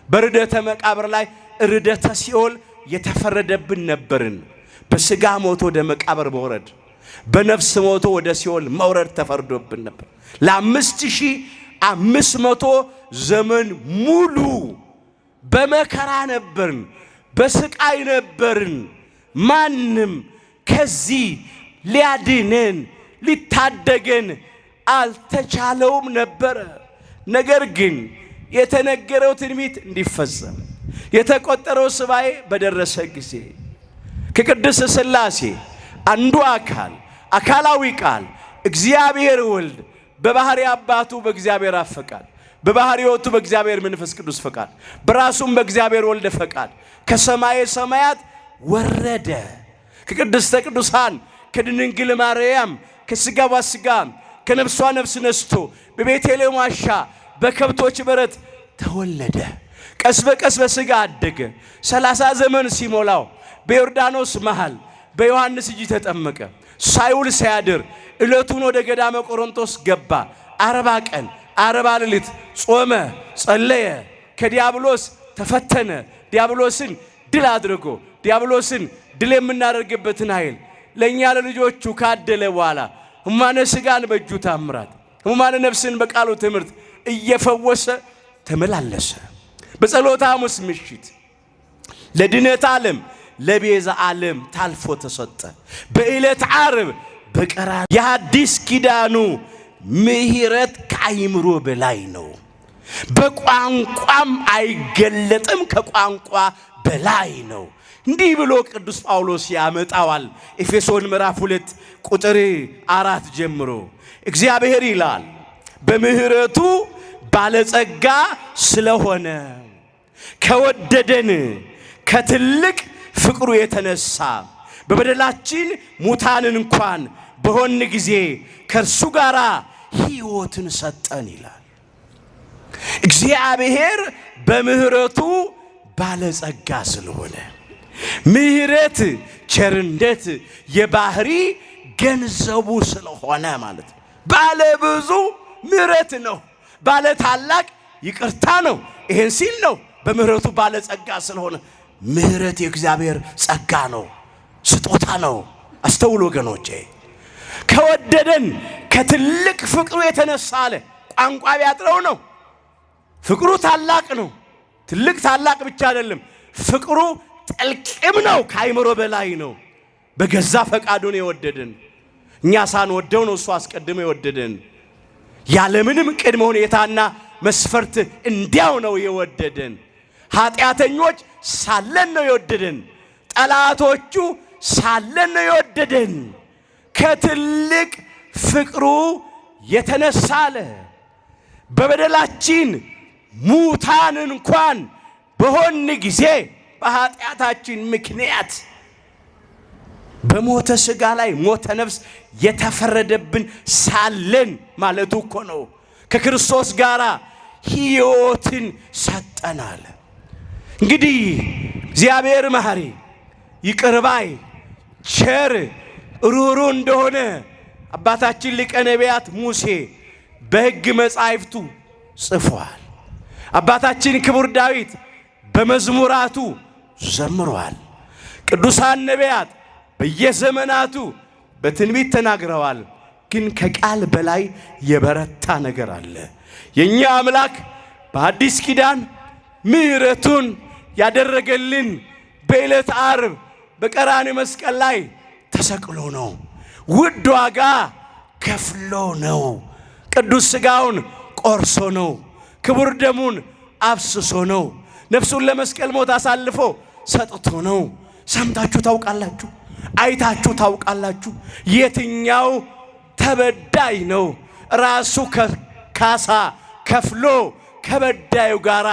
በርደተ መቃብር ላይ ርደተ ሲኦል የተፈረደብን ነበርን። በሥጋ ሞቶ ወደ መቃብር መውረድ፣ በነፍስ ሞቶ ወደ ሲኦል መውረድ ተፈርዶብን ነበር። ለ5500 ዘመን ሙሉ በመከራ ነበርን፣ በስቃይ ነበርን። ማንም ከዚህ ሊያድነን ሊታደገን አልተቻለውም ነበረ። ነገር ግን የተነገረው ትንቢት እንዲፈጸም የተቆጠረው ሱባዔ በደረሰ ጊዜ ከቅድስት ሥላሴ አንዱ አካል አካላዊ ቃል እግዚአብሔር ወልድ በባህሪ አባቱ በእግዚአብሔር አብ ፈቃድ፣ በባህሪ ሕይወቱ በእግዚአብሔር መንፈስ ቅዱስ ፈቃድ፣ በራሱም በእግዚአብሔር ወልድ ፈቃድ ከሰማየ ሰማያት ወረደ። ከቅድስተ ቅዱሳን ከድንግል ማርያም ከሥጋዋ ሥጋ ከነፍሷ ነፍስ ነስቶ በቤተልሔም ዋሻ በከብቶች በረት ተወለደ። ቀስ በቀስ በሥጋ አደገ። 30 ዘመን ሲሞላው በዮርዳኖስ መሃል በዮሐንስ እጅ ተጠመቀ። ሳይውል ሳያድር ዕለቱን ወደ ገዳመ ቆሮንቶስ ገባ። 40 ቀን 40 ሌሊት ጾመ፣ ጸለየ። ከዲያብሎስ ተፈተነ። ዲያብሎስን ድል አድርጎ ዲያብሎስን ድል የምናደርግበትን ኃይል ለእኛ ለልጆቹ ካደለ በኋላ ሕሙማነ ሥጋን በእጁ ታምራት፣ ሕሙማነ ነፍስን በቃሉ ትምህርት እየፈወሰ ተመላለሰ። በጸሎተ ሐሙስ ምሽት ለድነት ዓለም ለቤዛ ዓለም ታልፎ ተሰጠ። በዕለት ዓርብ በቀራንዮ የሐዲስ ኪዳኑ ምሕረት ከአይምሮ በላይ ነው። በቋንቋም አይገለጥም፣ ከቋንቋ በላይ ነው። እንዲህ ብሎ ቅዱስ ጳውሎስ ያመጣዋል። ኤፌሶን ምዕራፍ 2 ቁጥር 4 ጀምሮ እግዚአብሔር ይላል በምሕረቱ ባለጸጋ ስለሆነ ከወደደን ከትልቅ ፍቅሩ የተነሳ በበደላችን ሙታን እንኳን በሆን ጊዜ ከእርሱ ጋር ሕይወትን ሰጠን ይላል። እግዚአብሔር በምሕረቱ ባለጸጋ ስለሆነ ምሕረት ቸርነት የባህሪ ገንዘቡ ስለሆነ ማለት ነው። ባለ ብዙ ምሕረት ነው። ባለ ታላቅ ይቅርታ ነው። ይሄን ሲል ነው በምሕረቱ ባለጸጋ ስለሆነ። ምሕረት የእግዚአብሔር ጸጋ ነው፣ ስጦታ ነው። አስተውሉ ወገኖቼ። ከወደደን ከትልቅ ፍቅሩ የተነሳ አለ። ቋንቋ ቢያጥረው ነው። ፍቅሩ ታላቅ ነው። ትልቅ ታላቅ ብቻ አይደለም፣ ፍቅሩ ጥልቅም ነው፣ ከአይምሮ በላይ ነው። በገዛ ፈቃዱ ነው የወደደን። እኛ ሳንወደው ነው እሱ አስቀድሞ የወደደን። ያለምንም ቅድመ ሁኔታና መስፈርት እንዲያው ነው የወደደን። ኃጢአተኞች ሳለን ነው የወደደን። ጠላቶቹ ሳለን ነው የወደደን። ከትልቅ ፍቅሩ የተነሳ አለ በበደላችን ሙታን እንኳን በሆን ጊዜ በኃጢአታችን ምክንያት በሞተ ሥጋ ላይ ሞተ ነፍስ የተፈረደብን ሳለን ማለቱ እኮ ነው። ከክርስቶስ ጋር ሕይወትን ሰጠናል። እንግዲህ እግዚአብሔር መሐሪ ይቅር ባይ ቸር ሩህሩህ እንደሆነ አባታችን ሊቀ ነቢያት ሙሴ በሕግ መጻሕፍቱ ጽፏል። አባታችን ክቡር ዳዊት በመዝሙራቱ ዘምሯል። ቅዱሳን ነቢያት በየዘመናቱ በትንቢት ተናግረዋል። ግን ከቃል በላይ የበረታ ነገር አለ። የእኛ አምላክ በአዲስ ኪዳን ምሕረቱን ያደረገልን በዕለተ ዓርብ በቀራንዮ መስቀል ላይ ተሰቅሎ ነው። ውድ ዋጋ ከፍሎ ነው። ቅዱስ ሥጋውን ቆርሶ ነው። ክቡር ደሙን አፍስሶ ነው። ነፍሱን ለመስቀል ሞት አሳልፎ ሰጥቶ ነው። ሰምታችሁ ታውቃላችሁ? አይታችሁ ታውቃላችሁ? የትኛው ተበዳይ ነው ራሱ ካሳ ከፍሎ ከበዳዩ ጋር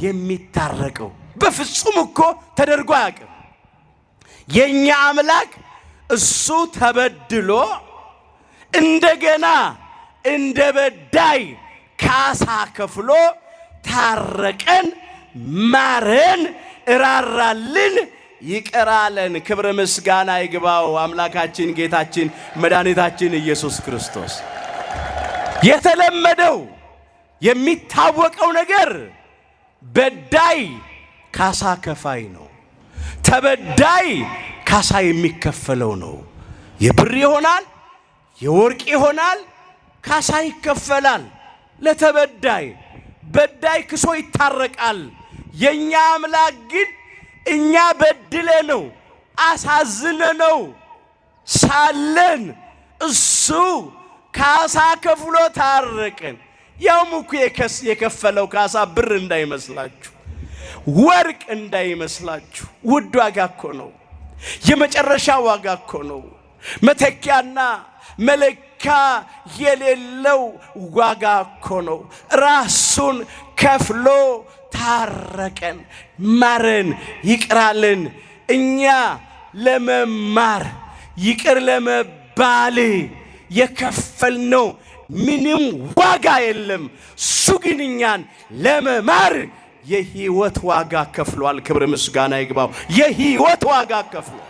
የሚታረቀው? በፍጹም እኮ ተደርጎ አያውቅም። የኛ አምላክ እሱ ተበድሎ እንደገና እንደ በዳይ ካሳ ከፍሎ ታረቀን፣ ማረን፣ እራራልን፣ ይቅራለን። ክብር ምስጋና ይግባው አምላካችን ጌታችን መድኃኒታችን ኢየሱስ ክርስቶስ። የተለመደው የሚታወቀው ነገር በዳይ ካሳ ከፋይ ነው። ተበዳይ ካሳ የሚከፈለው ነው። የብር ይሆናል፣ የወርቅ ይሆናል፣ ካሳ ይከፈላል ለተበዳይ። በዳይ ክሶ ይታረቃል። የኛ አምላክ ግን እኛ በድለ ነው አሳዝነ ነው ሳለን እሱ ካሳ ከፍሎ ታረቀን። ያውም እኮ የከፈለው ካሳ ብር እንዳይመስላችሁ ወርቅ እንዳይመስላችሁ፣ ውድ ዋጋ እኮ ነው። የመጨረሻ ዋጋ እኮ ነው። መተኪያና መለኪያ የሌለው ዋጋ እኮ ነው። ራሱን ከፍሎ ታረቀን፣ ማረን፣ ይቅራልን። እኛ ለመማር ይቅር ለመባል የከፈልነው ምንም ዋጋ የለም። እሱ ግን እኛን ለመማር የህይወት ዋጋ ከፍሏል። ክብር ምስጋና ይግባው። የህይወት ዋጋ ከፍሏል።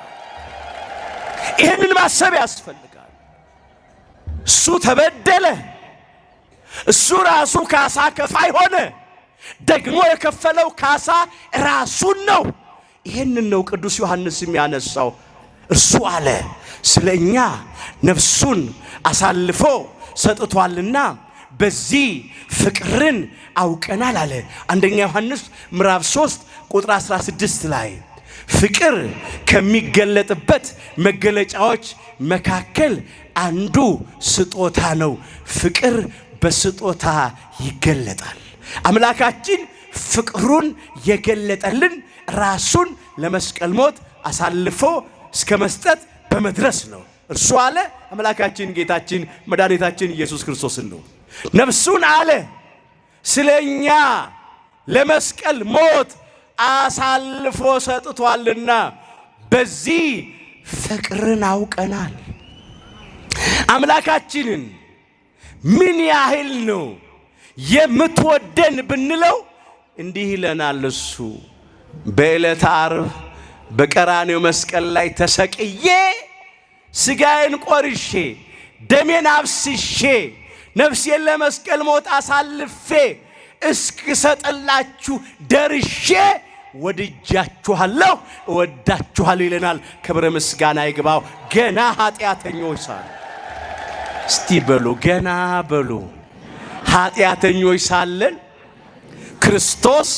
ይህንን ማሰብ ያስፈልጋል። እሱ ተበደለ። እሱ ራሱ ካሳ ከፋይ ሆነ። ደግሞ የከፈለው ካሳ ራሱን ነው። ይህንን ነው ቅዱስ ዮሐንስ የሚያነሳው። እርሱ አለ ስለ እኛ ነፍሱን አሳልፎ ሰጥቷልና በዚህ ፍቅርን አውቀናል አለ። አንደኛ ዮሐንስ ምዕራፍ 3 ቁጥር 16 ላይ ፍቅር ከሚገለጥበት መገለጫዎች መካከል አንዱ ስጦታ ነው። ፍቅር በስጦታ ይገለጣል። አምላካችን ፍቅሩን የገለጠልን ራሱን ለመስቀል ሞት አሳልፎ እስከ መስጠት በመድረስ ነው። እርሱ አለ አምላካችን ጌታችን መድኃኒታችን ኢየሱስ ክርስቶስን ነው። ነፍሱን አለ ስለኛ ለመስቀል ሞት አሳልፎ ሰጥቷልና በዚህ ፍቅርን አውቀናል። አምላካችንን ምን ያህል ነው የምትወደን ብንለው እንዲህ ይለናል። እሱ በዕለተ ዓርብ በቀራኔው መስቀል ላይ ተሰቅዬ ሥጋዬን ቆርሼ ደሜን አፍስሼ ነፍሴን ለመስቀል ሞት አሳልፌ እስክሰጥላችሁ ደርሼ ወድጃችኋለሁ፣ እወዳችኋለሁ ይለናል። ክብረ ምስጋና ይግባው። ገና ኃጢአተኞች ሳለን እስቲ በሉ ገና በሉ ኃጢአተኞች ሳለን ክርስቶስ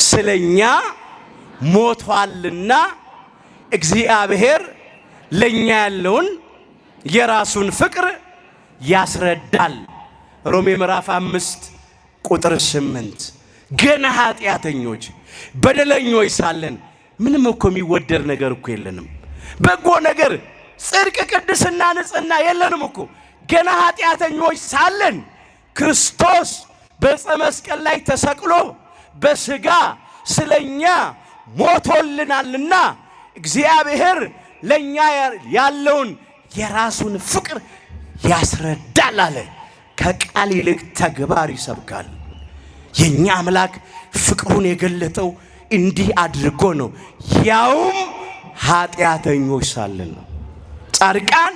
ስለኛ ሞቷልና እግዚአብሔር ለኛ ያለውን የራሱን ፍቅር ያስረዳል። ሮሜ ምዕራፍ 5 ቁጥር 8። ገና ኃጢአተኞች በደለኞች ሳለን ምንም እኮ የሚወደድ ነገር እኮ የለንም። በጎ ነገር፣ ጽድቅ፣ ቅድስና፣ ንጽህና የለንም እኮ። ገና ኃጢአተኞች ሳለን ክርስቶስ በዕፀ መስቀል ላይ ተሰቅሎ በሥጋ ስለኛ ሞቶልናልና እግዚአብሔር ለኛ ያለውን የራሱን ፍቅር ያስረዳል አለ። ከቃል ይልቅ ተግባር ይሰብካል። የኛ አምላክ ፍቅሩን የገለጠው እንዲህ አድርጎ ነው፣ ያውም ኃጢአተኞች ሳለን ነው። ጻድቃን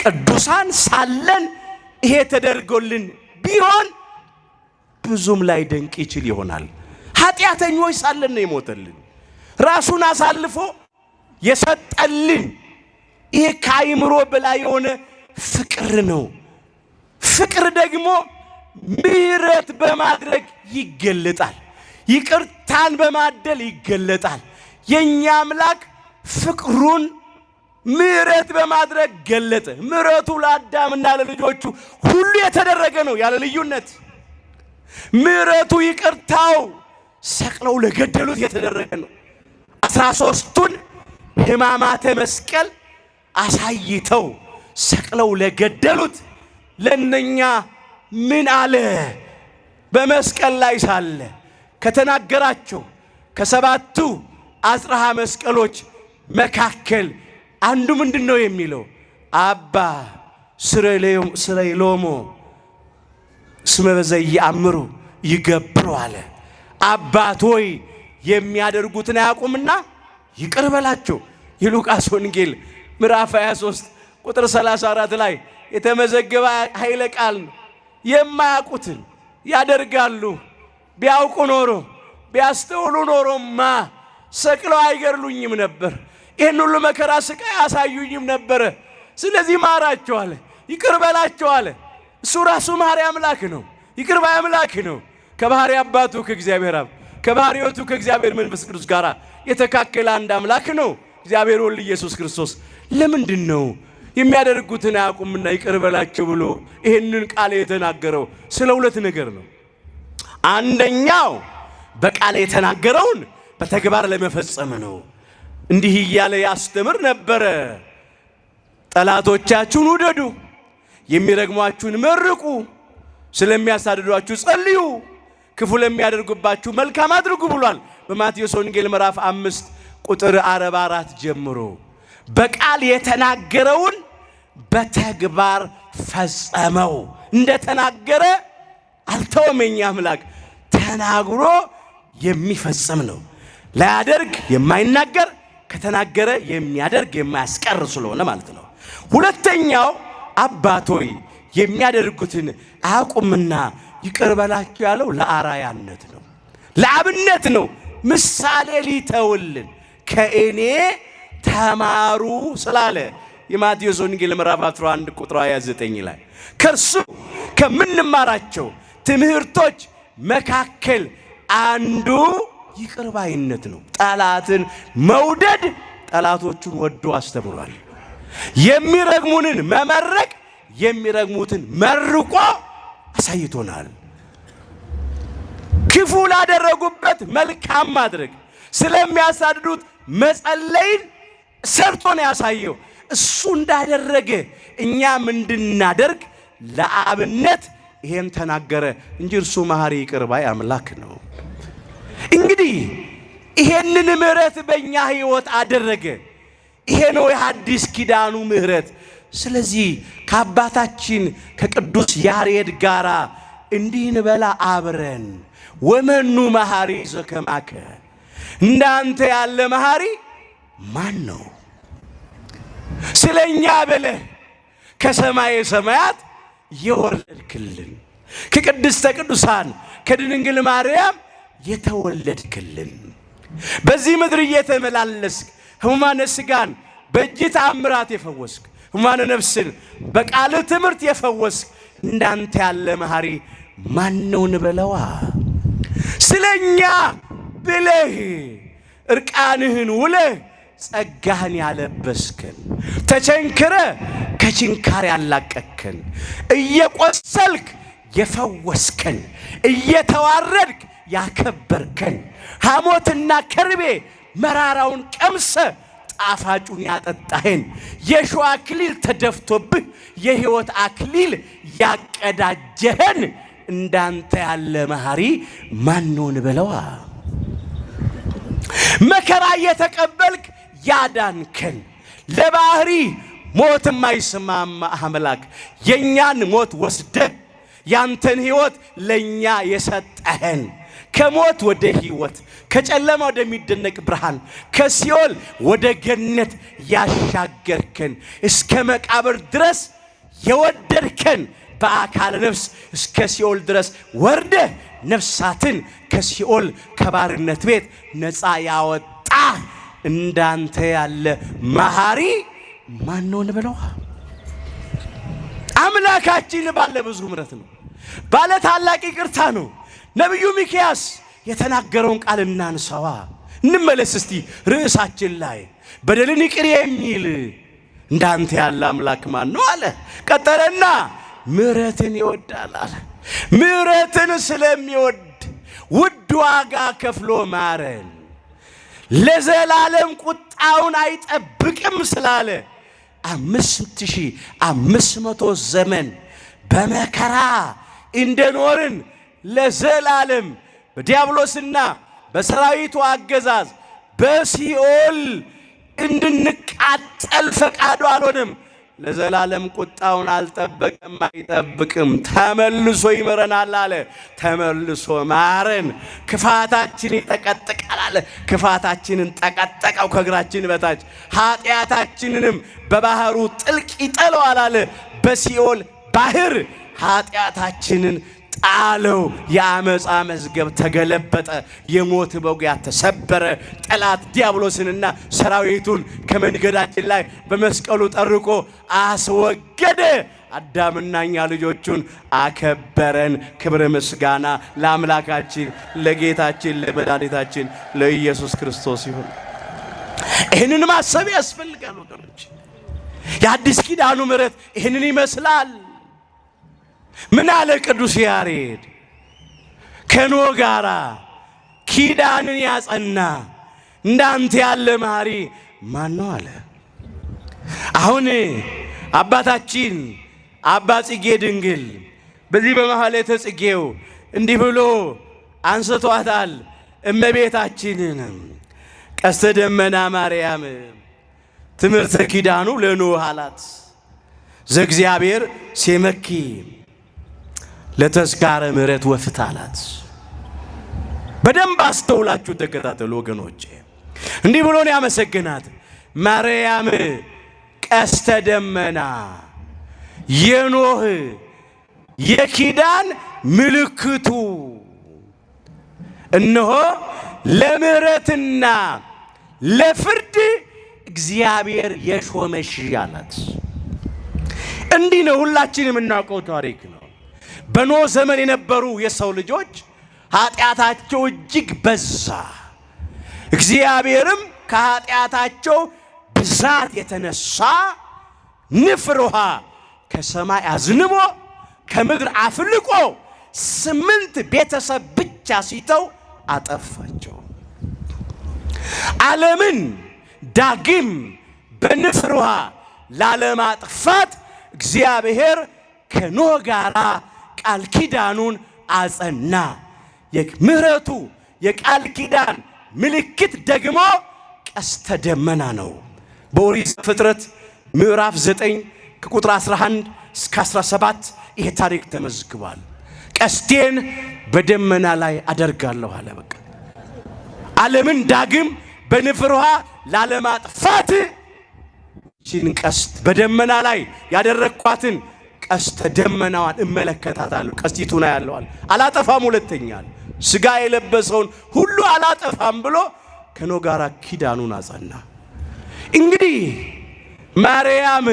ቅዱሳን ሳለን ይሄ ተደርጎልን ቢሆን ብዙም ላይ ደንቅ ይችል ይሆናል። ኃጢአተኞች ሳለን ነው የሞተልን፣ ራሱን አሳልፎ የሰጠልን። ይሄ ከአይምሮ በላይ የሆነ ፍቅር ነው። ፍቅር ደግሞ ምሕረት በማድረግ ይገለጣል። ይቅርታን በማደል ይገለጣል። የእኛ አምላክ ፍቅሩን ምሕረት በማድረግ ገለጠ። ምሕረቱ ለአዳምና ለልጆቹ ሁሉ የተደረገ ነው ያለ ልዩነት። ምሕረቱ ይቅርታው ሰቅለው ለገደሉት የተደረገ ነው። 13ቱን ሕማማተ መስቀል አሳይተው ሰቅለው ለገደሉት ለእነኛ ምን አለ? በመስቀል ላይ ሳለ ከተናገራቸው ከሰባቱ አጽርሃ መስቀሎች መካከል አንዱ ምንድን ነው የሚለው? አባ ስረይ ሎሞ እስመ በዘኢየአምሩ ይገብሩ አለ። አባት ሆይ የሚያደርጉትን አያውቁምና ይቅር በላቸው። የሉቃስ ወንጌል ምዕራፍ 23 ቁጥር 34 ላይ የተመዘገበ ኃይለ ቃል ነው። የማያውቁትን ያደርጋሉ። ቢያውቁ ኖሮ ቢያስተውሉ ኖሮማ ሰቅለው አይገድሉኝም ነበር፣ ይህን ሁሉ መከራ ስቃይ አያሳዩኝም ነበረ። ስለዚህ ማራቸው አለ፣ ይቅር በላቸው አለ። እሱ ራሱ መሐሪ አምላክ ነው፣ ይቅር ባይ አምላክ ነው። ከባህሪ አባቱ ከእግዚአብሔር አብ ከባህሪ ሕይወቱ ከእግዚአብሔር መንፈስ ቅዱስ ጋር የተካከለ አንድ አምላክ ነው እግዚአብሔር ወልድ ኢየሱስ ክርስቶስ። ለምንድን ነው የሚያደርጉትን አያውቁምና ይቅር በላቸው ብሎ ይህንን ቃል የተናገረው? ስለ ሁለት ነገር ነው። አንደኛው በቃል የተናገረውን በተግባር ለመፈጸም ነው። እንዲህ እያለ ያስተምር ነበረ። ጠላቶቻችሁን ውደዱ፣ የሚረግሟችሁን መርቁ፣ ስለሚያሳድዷችሁ ጸልዩ፣ ክፉ ለሚያደርጉባችሁ መልካም አድርጉ ብሏል። በማቴዎስ ወንጌል ምዕራፍ 5 ቁጥር 44 ጀምሮ በቃል የተናገረውን በተግባር ፈጸመው። እንደተናገረ አልተወም። የኛ አምላክ ተናግሮ የሚፈጽም ነው። ላያደርግ የማይናገር ከተናገረ የሚያደርግ የማያስቀር ስለሆነ ማለት ነው። ሁለተኛው አባቶይ የሚያደርጉትን አያውቁምና ይቅር በላቸው ያለው ለአራያነት ነው፣ ለአብነት ነው። ምሳሌ ሊተውልን ከእኔ ተማሩ ስላለ የማቴዎስ ወንጌል ምዕራፍ 11 ቁጥር 29 ላይ ከእርሱ ከምንማራቸው ትምህርቶች መካከል አንዱ ይቅር ባይነት ነው። ጠላትን መውደድ ጠላቶቹን ወዶ አስተምሯል። የሚረግሙንን መመረቅ የሚረግሙትን መርቆ አሳይቶናል። ክፉ ላደረጉበት መልካም ማድረግ፣ ስለሚያሳድዱት መጸለይን ሰርቶ ነው ያሳየው። እሱ እንዳደረገ እኛም እንድናደርግ ለአብነት ይሄን ተናገረ እንጂ እርሱ መሐሪ ይቅር ባይ አምላክ ነው። እንግዲህ ይሄንን ምሕረት በእኛ ሕይወት አደረገ። ይሄ ነው የሐዲስ ኪዳኑ ምሕረት። ስለዚህ ከአባታችን ከቅዱስ ያሬድ ጋር እንዲህ እንበላ አብረን ወመኑ መሐሪ ዘከማከ፣ እንዳንተ ያለ መሐሪ ማን ነው? ስለኛ ብለህ ከሰማየ ሰማያት የወረድክልን ከቅድስተ ቅዱሳን ከድንግል ማርያም የተወለድክልን በዚህ ምድር እየተመላለስክ ሕሙማነ ሥጋን በእጅ ተአምራት የፈወስክ ሕሙማነ ነፍስን በቃል ትምህርት የፈወስክ እንዳንተ ያለ መሐሪ ማን ነው እንበለዋ? ስለኛ ብለህ እርቃንህን ውለህ ጸጋህን ያለበስክን ተቸንክረ ከችንካር ያላቀክን እየቆሰልክ የፈወስከን እየተዋረድክ ያከበርከን ሐሞትና ከርቤ መራራውን ቀምሰ ጣፋጩን ያጠጣህን የሾህ አክሊል ተደፍቶብህ የሕይወት አክሊል ያቀዳጀህን እንዳንተ ያለ መሐሪ ማን በለዋ። መከራ እየተቀበልክ ያዳንከን ለባህሪ ሞት የማይስማማ አምላክ የእኛን ሞት ወስደህ ያንተን ሕይወት ለእኛ የሰጠህን ከሞት ወደ ሕይወት ከጨለማ ወደሚደነቅ ብርሃን ከሲኦል ወደ ገነት ያሻገርከን እስከ መቃብር ድረስ የወደድከን በአካለ ነፍስ እስከ ሲኦል ድረስ ወርደህ ነፍሳትን ከሲኦል ከባርነት ቤት ነፃ ያወጣ እንዳንተ ያለ መሐሪ ማን ነው እንበለዋ። አምላካችን ባለ ብዙ ምሕረት ነው፣ ባለ ታላቅ ይቅርታ ነው። ነቢዩ ሚክያስ የተናገረውን ቃል እናንሳዋ፣ እንመለስ እስቲ ርዕሳችን ላይ። በደልን ይቅር የሚል እንዳንተ ያለ አምላክ ማን ነው አለ። ቀጠለና ምሕረትን ይወዳል አለ። ምሕረትን ስለሚወድ ውድ ዋጋ ከፍሎ ማረን፣ ለዘላለም ቁጣውን አይጠብቅም ስላለ 5500 ዘመን በመከራ እንደኖርን ለዘላለም በዲያብሎስና በሰራዊቱ አገዛዝ በሲኦል እንድንቃጠል ፈቃዱ አልሆነም። ለዘላለም ቁጣውን አልጠበቅም፣ አይጠብቅም። ተመልሶ ይምረናል አለ። ተመልሶ ማረን። ክፋታችን ይጠቀጥቃል አለ። ክፋታችንን ጠቀጠቀው ከእግራችን በታች፣ ኃጢአታችንንም በባህሩ ጥልቅ ይጠለዋል አለ። በሲኦል ባህር ኃጢአታችንን ጣለው። የአመፃ መዝገብ ተገለበጠ። የሞት መውጊያ ተሰበረ። ጠላት ዲያብሎስንና ሰራዊቱን ከመንገዳችን ላይ በመስቀሉ ጠርቆ አስወገደ። አዳምና እኛ ልጆቹን አከበረን። ክብር ምስጋና ለአምላካችን ለጌታችን ለመድኃኒታችን ለኢየሱስ ክርስቶስ ይሁን። ይህንን ማሰብ ያስፈልጋል ወገኖች። የአዲስ ኪዳኑ ምሕረት ይህንን ይመስላል። ምን አለ ቅዱስ ያሬድ? ከኖህ ጋራ ኪዳንን ያጸና እንዳንተ ያለ መሐሪ ማን ነው አለ። አሁን አባታችን አባ ጽጌ ድንግል በዚህ በማኅሌተ ጽጌው እንዲህ ብሎ አንስቷታል። እመቤታችንን ቀስተ ደመና ማርያም ትምህርተ ኪዳኑ ለኖህ አላት። ዘእግዚአብሔር ሴመኪ ለተዝካረ ምሕረት ወፍትሕ አላት። በደንብ አስተውላችሁ ተከታተሉ ወገኖቼ። እንዲህ ብሎ ነው ያመሰግናት። ማርያም ቀስተ ደመና የኖህ የኪዳን ምልክቱ እነሆ ለምሕረትና ለፍርድ እግዚአብሔር የሾመሽ አላት። እንዲህ ነው ሁላችን የምናውቀው ታሪክ ነው። በኖህ ዘመን የነበሩ የሰው ልጆች ኃጢአታቸው እጅግ በዛ። እግዚአብሔርም ከኃጢአታቸው ብዛት የተነሳ ንፍር ውሃ ከሰማይ አዝንቦ ከምድር አፍልቆ 8 ቤተሰብ ብቻ ሲተው አጠፋቸው። ዓለምን ዳግም በንፍር ውሃ ላለማጥፋት እግዚአብሔር ከኖህ ጋር ቃል ኪዳኑን አጸና። የምህረቱ የቃል ኪዳን ምልክት ደግሞ ቀስተ ደመና ነው። በኦሪት ዘፍጥረት ምዕራፍ 9 ከቁጥር 11 እስከ 17 ይሄ ታሪክ ተመዝግቧል። ቀስቴን በደመና ላይ አደርጋለሁ አለ። በቃ ዓለምን ዳግም በንፍር ውሃ ላለማጥፋት ይህችን ቀስት በደመና ላይ ያደረግኳትን ቀስተ ደመናዋን እመለከታታለሁ፣ ቀስቲቱን አያለዋል፣ አላጠፋም። ሁለተኛል ስጋ የለበሰውን ሁሉ አላጠፋም ብሎ ከኖህ ጋር ኪዳኑን አጸና። እንግዲህ ማርያም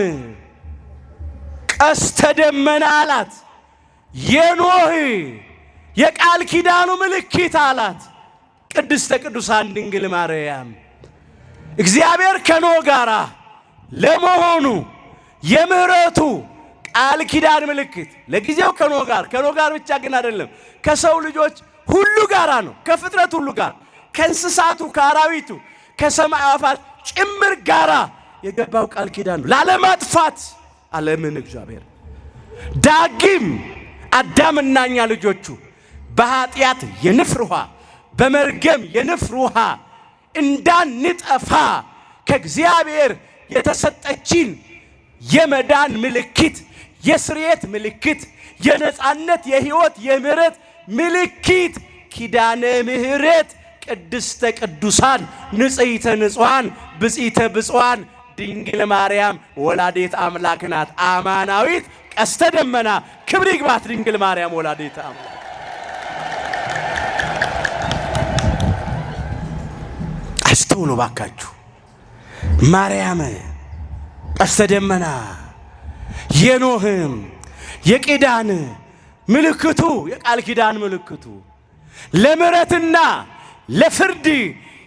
ቀስተ ደመና አላት፣ የኖህ የቃል ኪዳኑ ምልክት አላት። ቅድስተ ቅዱሳን ድንግል ማርያም እግዚአብሔር ከኖህ ጋራ ለመሆኑ የምህረቱ ቃል ኪዳን ምልክት ለጊዜው ከኖህ ጋር ከኖህ ጋር ብቻ ግን አይደለም፣ ከሰው ልጆች ሁሉ ጋራ ነው። ከፍጥረት ሁሉ ጋር፣ ከእንስሳቱ፣ ከአራዊቱ፣ ከሰማይ አዕዋፋት ጭምር ጋራ የገባው ቃል ኪዳን ነው። ላለማጥፋት ዓለምን እግዚአብሔር ዳግም አዳምና እኛ ልጆቹ በኃጢአት የንፍር ውሃ በመርገም የንፍር ውሃ እንዳንጠፋ ከእግዚአብሔር የተሰጠችን የመዳን ምልክት፣ የስርየት ምልክት፣ የነጻነት፣ የሕይወት፣ የምህረት ምልክት ኪዳነ ምሕረት ቅድስተ ቅዱሳን ንጽሕተ ንጹሐን ብጽዕተ ብፁዓን ድንግል ማርያም ወላዲተ አምላክ ናት። አማናዊት ቀስተ ደመና ክብር ይግባት ድንግል ማርያም ወላዲተ አምላክ። አስተውሉ ባካችሁ። ማርያም ቀስተ ደመና የኖህም የኪዳን ምልክቱ የቃል ኪዳን ምልክቱ ለምሕረትና ለፍርድ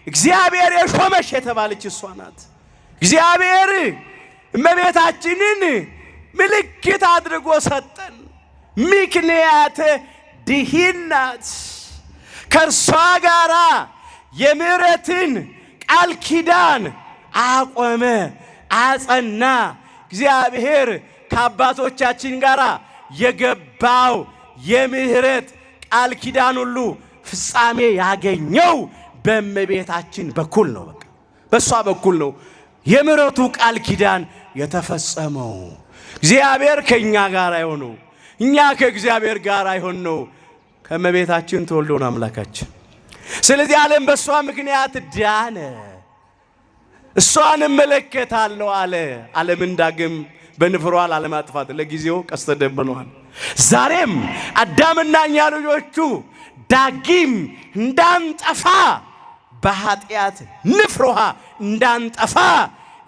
እግዚአብሔር የሾመሽ የተባለች እሷ ናት። እግዚአብሔር እመቤታችንን ምልክት አድርጎ ሰጠን። ምክንያት ድሂን ናት። ከእርሷ ጋራ የምሕረትን ቃል ኪዳን አቆመ፣ አጸና። እግዚአብሔር ከአባቶቻችን ጋር የገባው የምሕረት ቃል ኪዳን ሁሉ ፍጻሜ ያገኘው በእመቤታችን በኩል ነው። በቃ በእሷ በኩል ነው የምሕረቱ ቃል ኪዳን የተፈጸመው። እግዚአብሔር ከእኛ ጋር አይሆነው፣ እኛ ከእግዚአብሔር ጋር አይሆን ነው። ከእመቤታችን ተወልዶ ነው አምላካችን። ስለዚህ ዓለም በእሷ ምክንያት ዳነ። እሷን እመለከታለሁ አለ። ዓለምን ዳግም በንፍሯ ላለማጥፋት ለጊዜው ቀስተ ደመናዋን። ዛሬም አዳምና እኛ ልጆቹ ዳግም እንዳንጠፋ በኃጢአት ንፍር ውሃ እንዳንጠፋ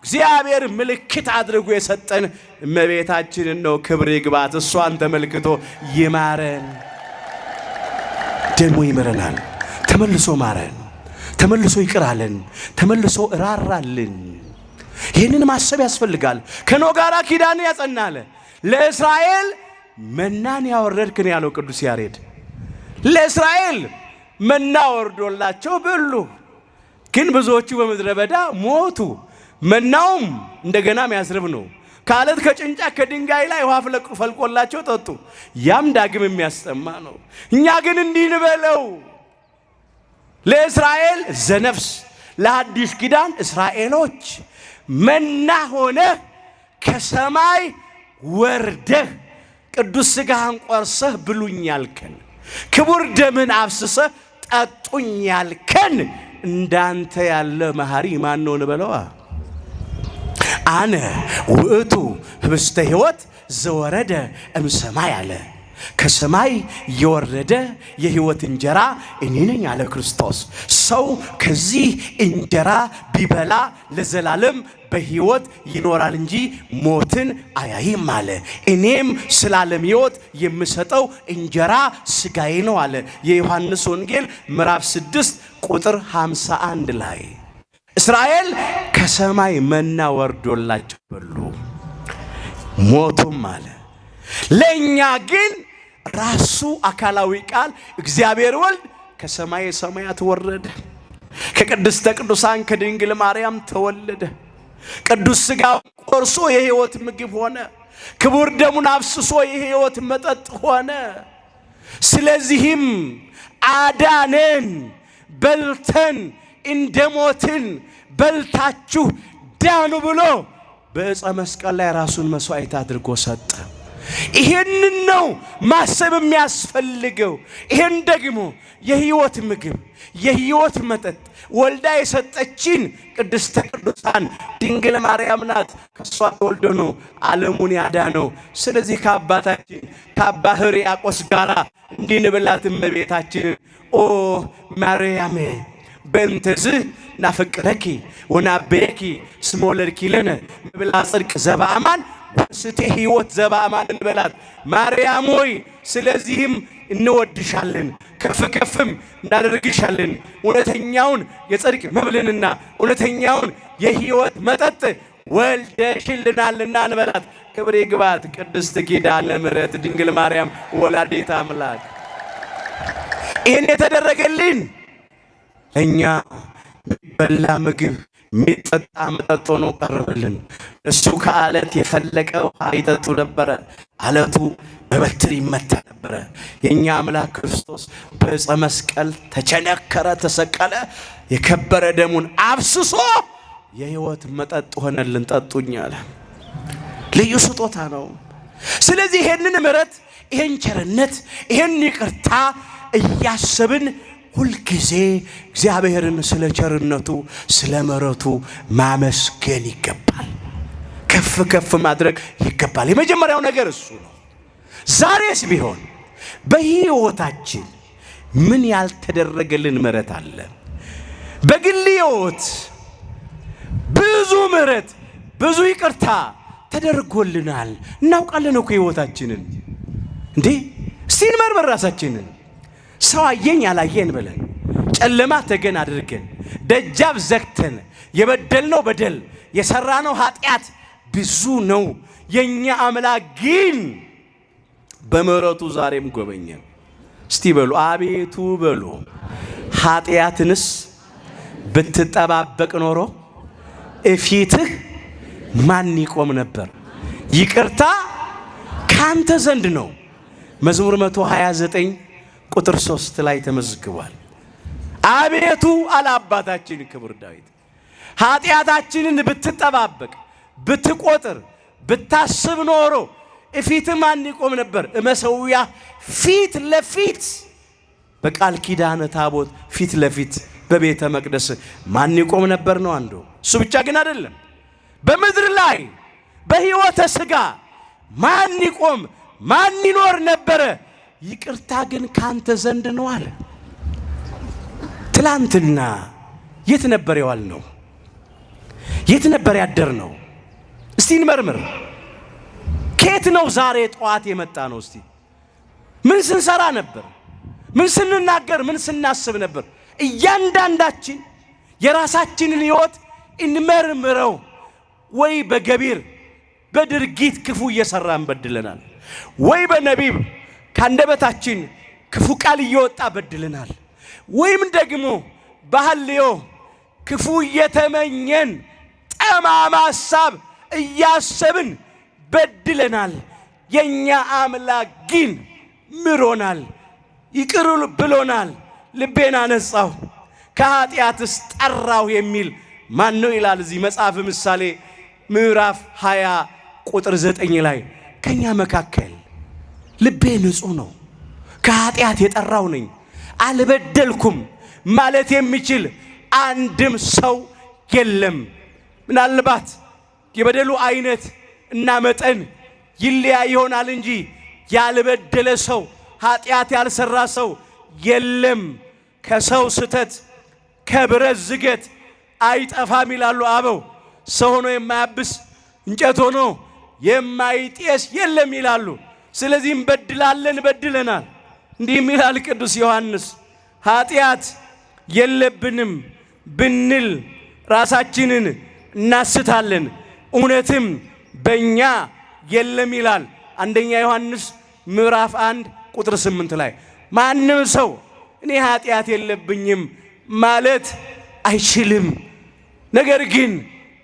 እግዚአብሔር ምልክት አድርጎ የሰጠን እመቤታችንን ነው። ክብር ይግባት። እሷን ተመልክቶ ይማረን፣ ደግሞ ይምረናል። ተመልሶ ማረን፣ ተመልሶ ይቅራለን፣ ተመልሶ እራራልን። ይህንን ማሰብ ያስፈልጋል። ከኖህ ጋራ ኪዳን ያጸናለ ለእስራኤል መናን ያወረድክ ነው ያለው ቅዱስ ያሬድ። ለእስራኤል መና ወርዶላቸው በሉ፣ ግን ብዙዎቹ በምድረ በዳ ሞቱ። መናውም እንደገና የሚያስርብ ነው። ከአለት ከጭንጫ ከድንጋይ ላይ ውሃ ፈልቆላቸው ጠጡ። ያም ዳግም የሚያስጠማ ነው። እኛ ግን እንዲህ እንበለው፣ ለእስራኤል ዘነፍስ ለአዲስ ኪዳን እስራኤሎች መና ሆነ ከሰማይ ወርደህ ቅዱስ ሥጋህን ቆርሰህ ብሉኝ ያልከን፣ ክቡር ደምን አፍስሰህ ጠጡኝ ያልከን እንዳንተ ያለ መሐሪ ማን ነው እንበለዋ። አነ ውእቱ ህብስተ ሕይወት ዘወረደ እምሰማይ አለ። ከሰማይ የወረደ የሕይወት እንጀራ እኔ ነኝ አለ ክርስቶስ። ሰው ከዚህ እንጀራ ቢበላ ለዘላለም በሕይወት ይኖራል እንጂ ሞትን አያይም አለ። እኔም ስለ ዓለም ሕይወት የምሰጠው እንጀራ ሥጋዬ ነው አለ። የዮሐንስ ወንጌል ምዕራፍ 6 ቁጥር 51 ላይ እስራኤል ከሰማይ መና ወርዶላቸው በሉ ሞቱም አለ። ለእኛ ግን ራሱ አካላዊ ቃል እግዚአብሔር ወልድ ከሰማይ ሰማያት ወረደ፣ ከቅድስተ ቅዱሳን ከድንግል ማርያም ተወለደ። ቅዱስ ሥጋ ቆርሶ የሕይወት ምግብ ሆነ። ክቡር ደሙን አፍስሶ የሕይወት መጠጥ ሆነ። ስለዚህም አዳነን። በልተን እንደሞትን በልታችሁ ዳኑ ብሎ በዕፀ መስቀል ላይ ራሱን መስዋዕት አድርጎ ሰጠ። ይሄንን ነው ማሰብ የሚያስፈልገው። ይሄን ደግሞ የሕይወት ምግብ የሕይወት መጠጥ ወልዳ የሰጠችን ቅድስተ ቅዱሳን ድንግል ማርያም ናት። ከእሷ ተወልዶ ነው ዓለሙን ያዳነው። ስለዚህ ከአባታችን ከአባ ሕርያቆስ ጋር እንዲህ እንበላት እመቤታችንን፣ ኦ ማርያም በእንተዝ ናፈቅረኪ ወናበየኪ እስመ ወለድኪ ለነ መብልዐ ጽድቅ ዘበአማን ወስቴ ሕይወት ዘበአማን እንበላት። ማርያም ሆይ ስለዚህም እንወድሻለን፣ ከፍ ከፍም እናደርግሻለን። እውነተኛውን የጽድቅ መብልንና እውነተኛውን የሕይወት መጠጥ ወልደሽልናልና እንበላት። ክብር ይግባት ቅድስት ኪዳነ ምሕረት ድንግል ማርያም ወላዲተ አምላክ። ይህን የተደረገልን እኛ የሚበላ ምግብ የሚጠጣ መጠጥ ሆኖ ቀረበልን። እሱ ከአለት የፈለቀ ውሃ ይጠጡ ነበረ። አለቱ በበትር ይመታ ነበረ። የእኛ አምላክ ክርስቶስ በዕፀ መስቀል ተቸነከረ፣ ተሰቀለ። የከበረ ደሙን አፍስሶ የሕይወት መጠጥ ሆነልን። ጠጡኝ አለ። ልዩ ስጦታ ነው። ስለዚህ ይሄንን ምሕረት፣ ይሄን ቸርነት፣ ይሄን ይቅርታ እያሰብን ሁልጊዜ እግዚአብሔርን ስለ ቸርነቱ ስለ ምሕረቱ ማመስገን ይገባል። ከፍ ከፍ ማድረግ ይገባል። የመጀመሪያው ነገር እሱ ነው። ዛሬስ ቢሆን በሕይወታችን ምን ያልተደረገልን ምሕረት አለ? በግል ሕይወት ብዙ ምሕረት ብዙ ይቅርታ ተደርጎልናል። እናውቃለን እኮ ሕይወታችንን። እንዴ እስቲ እንመርምር ራሳችንን። ሰው አየኝ አላየን ብለን ጨለማ ተገን አድርገን ደጃፍ ዘግተን የበደልነው በደል የሰራነው ኃጢአት ብዙ ነው። የኛ አምላክ ግን በምሕረቱ ዛሬም ጎበኘን። እስቲ በሉ አቤቱ በሉ፣ ኃጢአትንስ ብትጠባበቅ ኖሮ እፊትህ ማን ይቆም ነበር? ይቅርታ ካንተ ዘንድ ነው። መዝሙር 129 ቁጥር 3 ላይ ተመዝግቧል። አቤቱ አለ አባታችን ክቡር ዳዊት፣ ኃጢአታችንን ብትጠባበቅ ብትቆጥር ብታስብ ኖሮ እፊት ማን ይቆም ነበር? እመሰዊያ ፊት ለፊት በቃል ኪዳን ታቦት ፊት ለፊት በቤተ መቅደስ ማን ይቆም ነበር ነው አንዱ። እሱ ብቻ ግን አይደለም። በምድር ላይ በሕይወተ ሥጋ ማን ይቆም ማን ይኖር ነበረ? ይቅርታ ግን ካንተ ዘንድ ነው አለ። ትላንትና የት ነበር የዋልነው? የት ነበር ያደርነው? እስቲ እንመርምር። ከየት ነው ዛሬ ጠዋት የመጣ ነው? እስቲ ምን ስንሰራ ነበር? ምን ስንናገር፣ ምን ስናስብ ነበር? እያንዳንዳችን የራሳችንን ሕይወት እንመርምረው። ወይ በገቢር በድርጊት ክፉ እየሰራን በድለናል፣ ወይ በነቢብ ከአንደበታችን ክፉ ቃል እየወጣ በድለናል፣ ወይም ደግሞ በሐልዮ ክፉ እየተመኘን ጠማማ ሐሳብ እያሰብን በድለናል። የኛ አምላክ ግን ምሮናል፣ ይቅር ብሎናል። ልቤን አነጻሁ ከኃጢአትስ ጠራሁ የሚል ማን ነው ይላል እዚህ መጽሐፍ ምሳሌ ምዕራፍ 20 ቁጥር 9 ላይ። ከኛ መካከል ልቤ ንጹሕ ነው፣ ከኃጢአት የጠራው ነኝ፣ አልበደልኩም ማለት የሚችል አንድም ሰው የለም። ምናልባት የበደሉ አይነት እና መጠን ይለያይ ይሆናል እንጂ ያልበደለ ሰው ኃጢአት ያልሰራ ሰው የለም። ከሰው ስተት ከብረት ዝገት አይጠፋም ይላሉ አበው። ሰው ሆኖ የማያብስ እንጨት ሆኖ የማይጤስ የለም ይላሉ። ስለዚህ እንበድላለን፣ በድለናል። እንዲህም ይላል ቅዱስ ዮሐንስ ኃጢአት የለብንም ብንል ራሳችንን እናስታለን፣ እውነትም በእኛ የለም ይላል። አንደኛ ዮሐንስ ምዕራፍ 1 ቁጥር 8 ላይ ማንም ሰው እኔ ኃጢአት የለብኝም ማለት አይችልም። ነገር ግን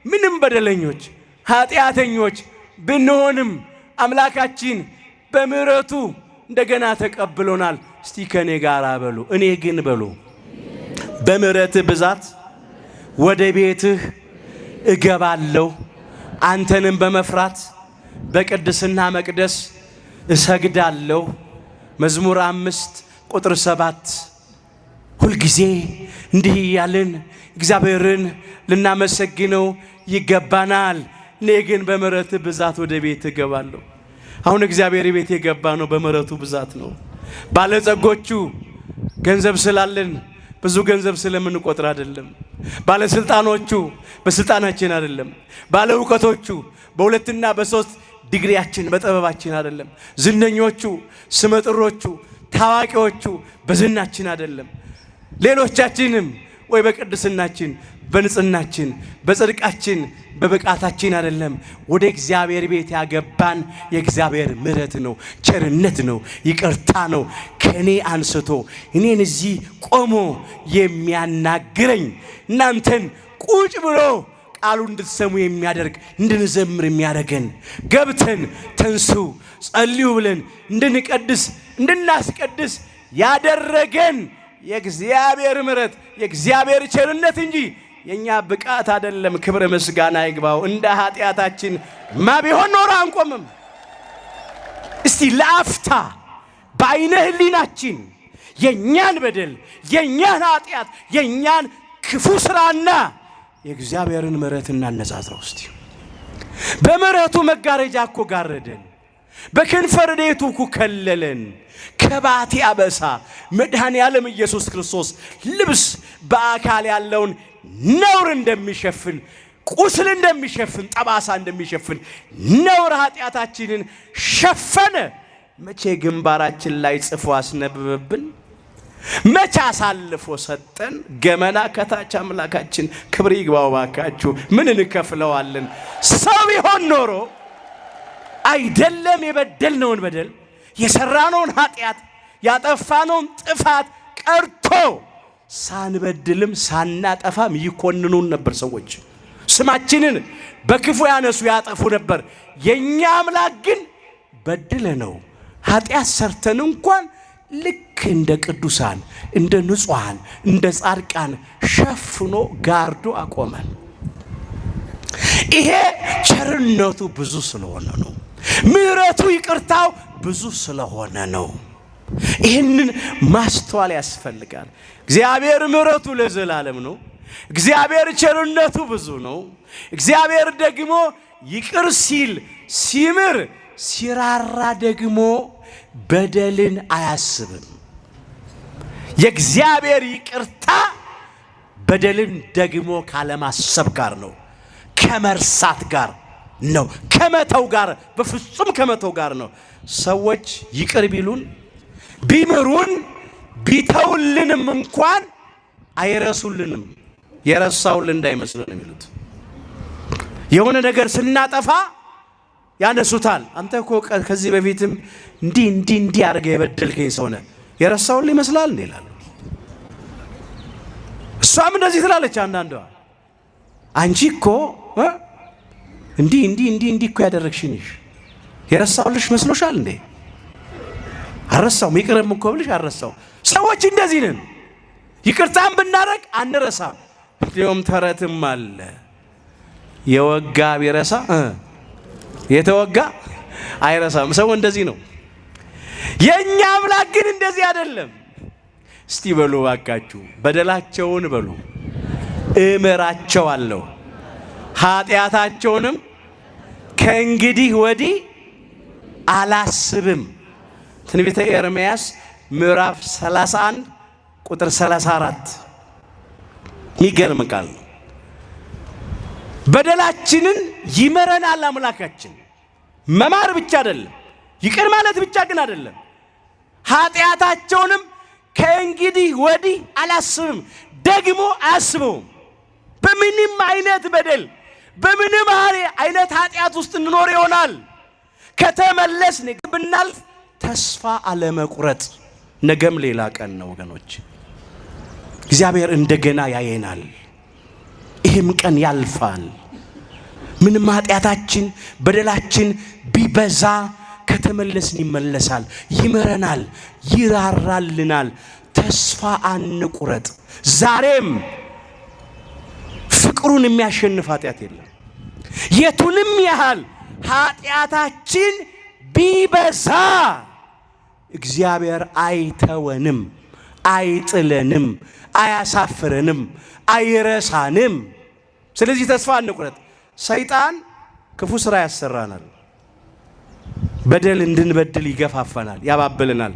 ምንም በደለኞች ኃጢአተኞች ብንሆንም አምላካችን በምሕረቱ እንደገና ተቀብሎናል። እስቲ ከኔ ጋር በሉ፣ እኔ ግን በሉ በምሕረትህ ብዛት ወደ ቤትህ እገባለሁ፣ አንተንም በመፍራት በቅድስና መቅደስ እሰግዳለሁ። መዝሙር 5 ቁጥር 7። ሁልጊዜ እንዲህ እያልን እግዚአብሔርን ልናመሰግነው ይገባናል። እኔ ግን በምሕረትህ ብዛት ወደ ቤት እገባለሁ። አሁን እግዚአብሔር ቤት የገባ ነው በምሕረቱ ብዛት ነው። ባለጸጎቹ ገንዘብ ስላለን ብዙ ገንዘብ ስለምንቆጥር አይደለም። ባለስልጣኖቹ በስልጣናችን አይደለም። ባለ እውቀቶቹ በሁለትና በሶስት ዲግሪያችን በጥበባችን አይደለም። ዝነኞቹ፣ ስመጥሮቹ፣ ታዋቂዎቹ በዝናችን አይደለም። ሌሎቻችንም ወይ በቅድስናችን በንጽህናችን በጽድቃችን በብቃታችን አይደለም። ወደ እግዚአብሔር ቤት ያገባን የእግዚአብሔር ምሕረት ነው፣ ቸርነት ነው፣ ይቅርታ ነው። ከኔ አንስቶ እኔን እዚህ ቆሞ የሚያናግረኝ እናንተን ቁጭ ብሎ ቃሉ እንድትሰሙ የሚያደርግ፣ እንድንዘምር የሚያደርገን፣ ገብተን ተንሱ ጸልዩ ብለን እንድንቀድስ እንድናስቀድስ ያደረገን የእግዚአብሔር ምሕረት የእግዚአብሔር ቸርነት እንጂ የእኛ ብቃት አይደለም። ክብር ምስጋና ይግባው። እንደ ኃጢአታችን ማ ቢሆን ኖሮ አንቆምም። እስቲ ለአፍታ በዓይነ ሕሊናችን የእኛን በደል፣ የእኛን ኃጢአት፣ የእኛን ክፉ ሥራና የእግዚአብሔርን ምሕረት እናነጻጽረው እስቲ። በምሕረቱ መጋረጃ እኮ ጋረደን፣ በክንፈ ረድኤቱ እኮ ከለለን። ከባቴ አበሳ መድኃኔ ዓለም ኢየሱስ ክርስቶስ ልብስ በአካል ያለውን ነውር እንደሚሸፍን፣ ቁስል እንደሚሸፍን፣ ጠባሳ እንደሚሸፍን ነውር ኃጢአታችንን ሸፈነ። መቼ ግንባራችን ላይ ጽፎ አስነብበብን? መቼ አሳልፎ ሰጠን? ገመና ከታች አምላካችን ክብር ይግባው። ባካችሁ ምን እንከፍለዋለን? ሰው ቢሆን ኖሮ አይደለም የበደልነውን በደል፣ የሰራነውን ኃጢአት፣ ያጠፋነውን ጥፋት ቀርቶ ሳንበድልም ሳናጠፋም ይኮንኑን ነበር። ሰዎች ስማችንን በክፉ ያነሱ ያጠፉ ነበር። የኛ አምላክ ግን በድለ ነው ኃጢአት ሰርተን እንኳን ልክ እንደ ቅዱሳን፣ እንደ ንጹሐን፣ እንደ ጻድቃን ሸፍኖ ጋርዶ አቆመን። ይሄ ቸርነቱ ብዙ ስለሆነ ነው። ምሕረቱ ይቅርታው ብዙ ስለሆነ ነው። ይህንን ማስተዋል ያስፈልጋል። እግዚአብሔር ምሕረቱ ለዘላለም ነው። እግዚአብሔር ቸርነቱ ብዙ ነው። እግዚአብሔር ደግሞ ይቅር ሲል፣ ሲምር፣ ሲራራ ደግሞ በደልን አያስብም። የእግዚአብሔር ይቅርታ በደልን ደግሞ ካለማሰብ ጋር ነው፣ ከመርሳት ጋር ነው፣ ከመተው ጋር፣ በፍጹም ከመተው ጋር ነው። ሰዎች ይቅር ቢሉን፣ ቢምሩን፣ ቢተውልንም እንኳን አይረሱልንም። የረሳውልን እንዳይመስልን የሚሉት። የሆነ ነገር ስናጠፋ ያነሱታል። አንተ እኮ ከዚህ በፊትም እንዲህ እንዲህ እንዲህ አድርገህ የበደልከኝ ሰው ነህ፣ የረሳውልህ ይመስላል እንዴ ይላሉ። እሷም እንደዚህ ትላለች። አንዳንዷ አንቺ እኮ እንዲህ እንዲህ እንዲህ እንዲህ እኮ ያደረግሽንሽ የረሳውልሽ መስሎሻል እንዴ? አልረሳውም፣ ይቅርም እኮ ብልሽ አልረሳውም። ሰዎች እንደዚህ ነን። ይቅርታም ብናደርግ አንረሳም። እንዲሁም ተረትም አለ፣ የወጋ ቢረሳ የተወጋ አይረሳም። ሰው እንደዚህ ነው። የእኛ አምላክ ግን እንደዚህ አይደለም። እስቲ በሉ ባካችሁ፣ በደላቸውን በሉ እምራቸዋለሁ፣ ኃጢአታቸውንም ከእንግዲህ ወዲህ አላስብም። ትንቢተ ኤርምያስ ምዕራፍ 31 ቁጥር 34 የሚገርም ቃል ነው። በደላችንን ይምረናል አምላካችን። መማር ብቻ አይደለም፣ ይቅር ማለት ብቻ ግን አይደለም። ኃጢአታቸውንም ከእንግዲህ ወዲህ አላስብም፣ ደግሞ አያስበውም። በምንም አይነት በደል፣ በምንም አይነት ኃጢአት ውስጥ እንኖር ይሆናል። ከተመለስን ብናልፍ ተስፋ አለመቁረጥ። ነገም ሌላ ቀን ነው ወገኖች። እግዚአብሔር እንደገና ያየናል። ይህም ቀን ያልፋል። ምንም ኃጢአታችን በደላችን ቢበዛ ከተመለስን ይመለሳል፣ ይምረናል፣ ይራራልናል። ተስፋ አንቁረጥ። ዛሬም ፍቅሩን የሚያሸንፍ ኃጢአት የለም። የቱንም ያህል ኃጢአታችን ቢበዛ እግዚአብሔር አይተወንም፣ አይጥለንም፣ አያሳፍረንም፣ አይረሳንም። ስለዚህ ተስፋ አንቁረጥ። ሰይጣን ክፉ ስራ ያሰራናል። በደል እንድንበድል ይገፋፈናል፣ ያባብልናል።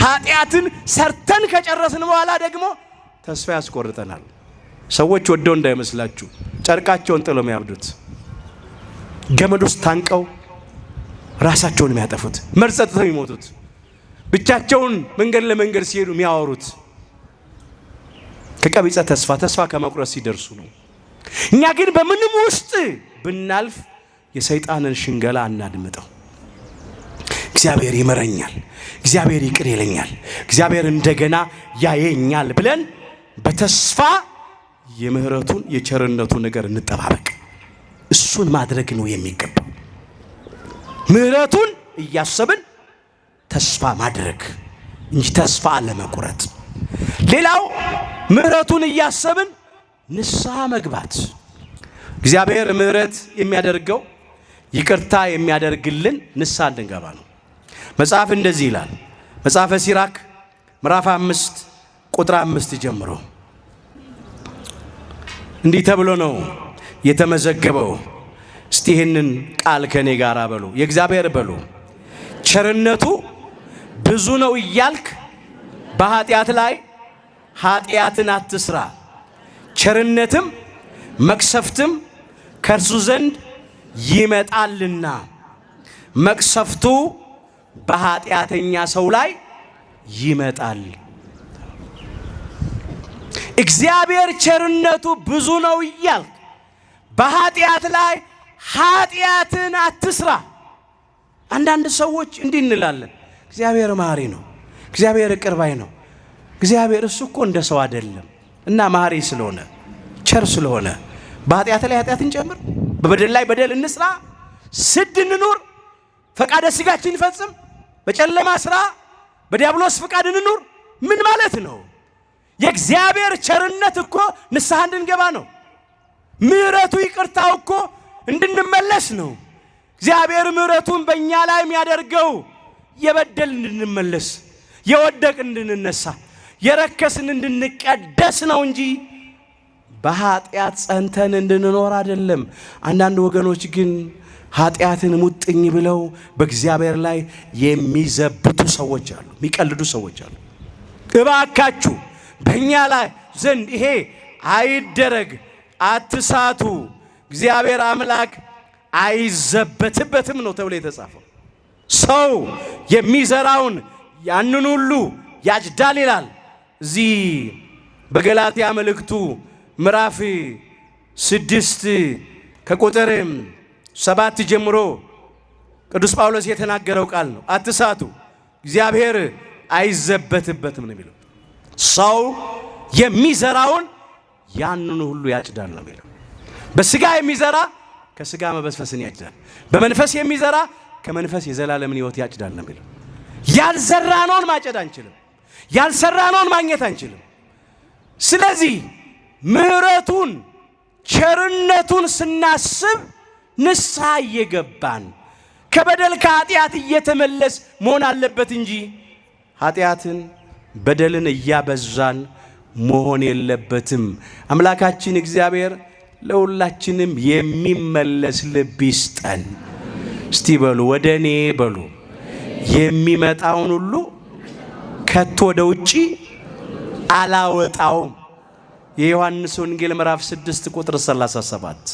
ኃጢአትን ሰርተን ከጨረስን በኋላ ደግሞ ተስፋ ያስቆርጠናል። ሰዎች ወደው እንዳይመስላችሁ ጨርቃቸውን ጥለው የሚያብዱት፣ ገመድ ውስጥ ታንቀው ራሳቸውን የሚያጠፉት፣ መርዝ ጠጥተው የሚሞቱት፣ ብቻቸውን መንገድ ለመንገድ ሲሄዱ የሚያወሩት ከቀቢጸ ተስፋ፣ ተስፋ ከመቁረጥ ሲደርሱ ነው። እኛ ግን በምንም ውስጥ ብናልፍ የሰይጣንን ሽንገላ አናድምጠው። እግዚአብሔር ይምረኛል፣ እግዚአብሔር ይቅር ይለኛል፣ እግዚአብሔር እንደገና ያየኛል ብለን በተስፋ የምህረቱን የቸርነቱን ነገር እንጠባበቅ። እሱን ማድረግ ነው የሚገባው። ምህረቱን እያሰብን ተስፋ ማድረግ እንጂ ተስፋ አለመቁረጥ። ሌላው ምህረቱን እያሰብን ንስሐ መግባት። እግዚአብሔር ምህረት የሚያደርገው ይቅርታ የሚያደርግልን ንስሐ እንድንገባ ነው። መጽሐፍ እንደዚህ ይላል። መጽሐፈ ሲራክ ምዕራፍ 5 ቁጥር 5 ጀምሮ እንዲህ ተብሎ ነው የተመዘገበው። እስቲ ይህንን ቃል ከኔ ጋር በሉ። የእግዚአብሔር በሉ ቸርነቱ ብዙ ነው እያልክ በኃጢአት ላይ ኃጢአትን አትስራ፣ ቸርነትም መቅሰፍትም ከእርሱ ዘንድ ይመጣልና መቅሰፍቱ በኃጢአተኛ ሰው ላይ ይመጣል። እግዚአብሔር ቸርነቱ ብዙ ነው እያልክ በኃጢአት ላይ ኃጢአትን አትስራ። አንዳንድ ሰዎች እንዲህ እንላለን፣ እግዚአብሔር መሐሪ ነው፣ እግዚአብሔር ይቅር ባይ ነው፣ እግዚአብሔር እሱ እኮ እንደ ሰው አይደለም እና መሐሪ ስለሆነ ቸር ስለሆነ በኃጢአት ላይ ኃጢአት እንጨምር፣ በበደል ላይ በደል እንስራ፣ ስድ እንኑር፣ ፈቃደ ሥጋችን እንፈጽም፣ በጨለማ ስራ በዲያብሎስ ፍቃድ እንኑር። ምን ማለት ነው? የእግዚአብሔር ቸርነት እኮ ንስሐ እንድንገባ ነው። ምሕረቱ ይቅርታው እኮ እንድንመለስ ነው። እግዚአብሔር ምሕረቱን በእኛ ላይ የሚያደርገው የበደል እንድንመለስ፣ የወደቅን እንድንነሳ፣ የረከስን እንድንቀደስ ነው እንጂ በኃጢአት ጸንተን እንድንኖር አይደለም። አንዳንድ ወገኖች ግን ኃጢአትን ሙጥኝ ብለው በእግዚአብሔር ላይ የሚዘብቱ ሰዎች አሉ፣ የሚቀልዱ ሰዎች አሉ። እባካችሁ በእኛ ላይ ዘንድ ይሄ አይደረግ፣ አትሳቱ፣ እግዚአብሔር አምላክ አይዘበትበትም ነው ተብሎ የተጻፈው። ሰው የሚዘራውን ያንን ሁሉ ያጭዳል ይላል። እዚህ በገላትያ መልእክቱ ምዕራፍ 6 ከቁጥር 7 ጀምሮ ቅዱስ ጳውሎስ የተናገረው ቃል ነው። አትሳቱ፣ እግዚአብሔር አይዘበትበትም ነው የሚለው። ሰው የሚዘራውን ያንኑ ሁሉ ያጭዳል ነው የሚለው። በስጋ የሚዘራ ከስጋ መበስበስን ያጭዳል፣ በመንፈስ የሚዘራ ከመንፈስ የዘላለምን ሕይወት ያጭዳል ነው የሚለው። ያልዘራነውን ማጨድ አንችልም። ያልሰራነውን ማግኘት አንችልም። ስለዚህ ምሕረቱን ቸርነቱን ስናስብ ንስሐ እየገባን ከበደል ከኃጢአት እየተመለስ መሆን አለበት እንጂ ኃጢአትን በደልን እያበዛን መሆን የለበትም። አምላካችን እግዚአብሔር ለሁላችንም የሚመለስ ልብ ይስጠን። እስቲ በሉ ወደ እኔ በሉ። የሚመጣውን ሁሉ ከቶ ወደ ውጪ አላወጣውም። የዮሐንስ ወንጌል ምዕራፍ 6 ቁጥር 37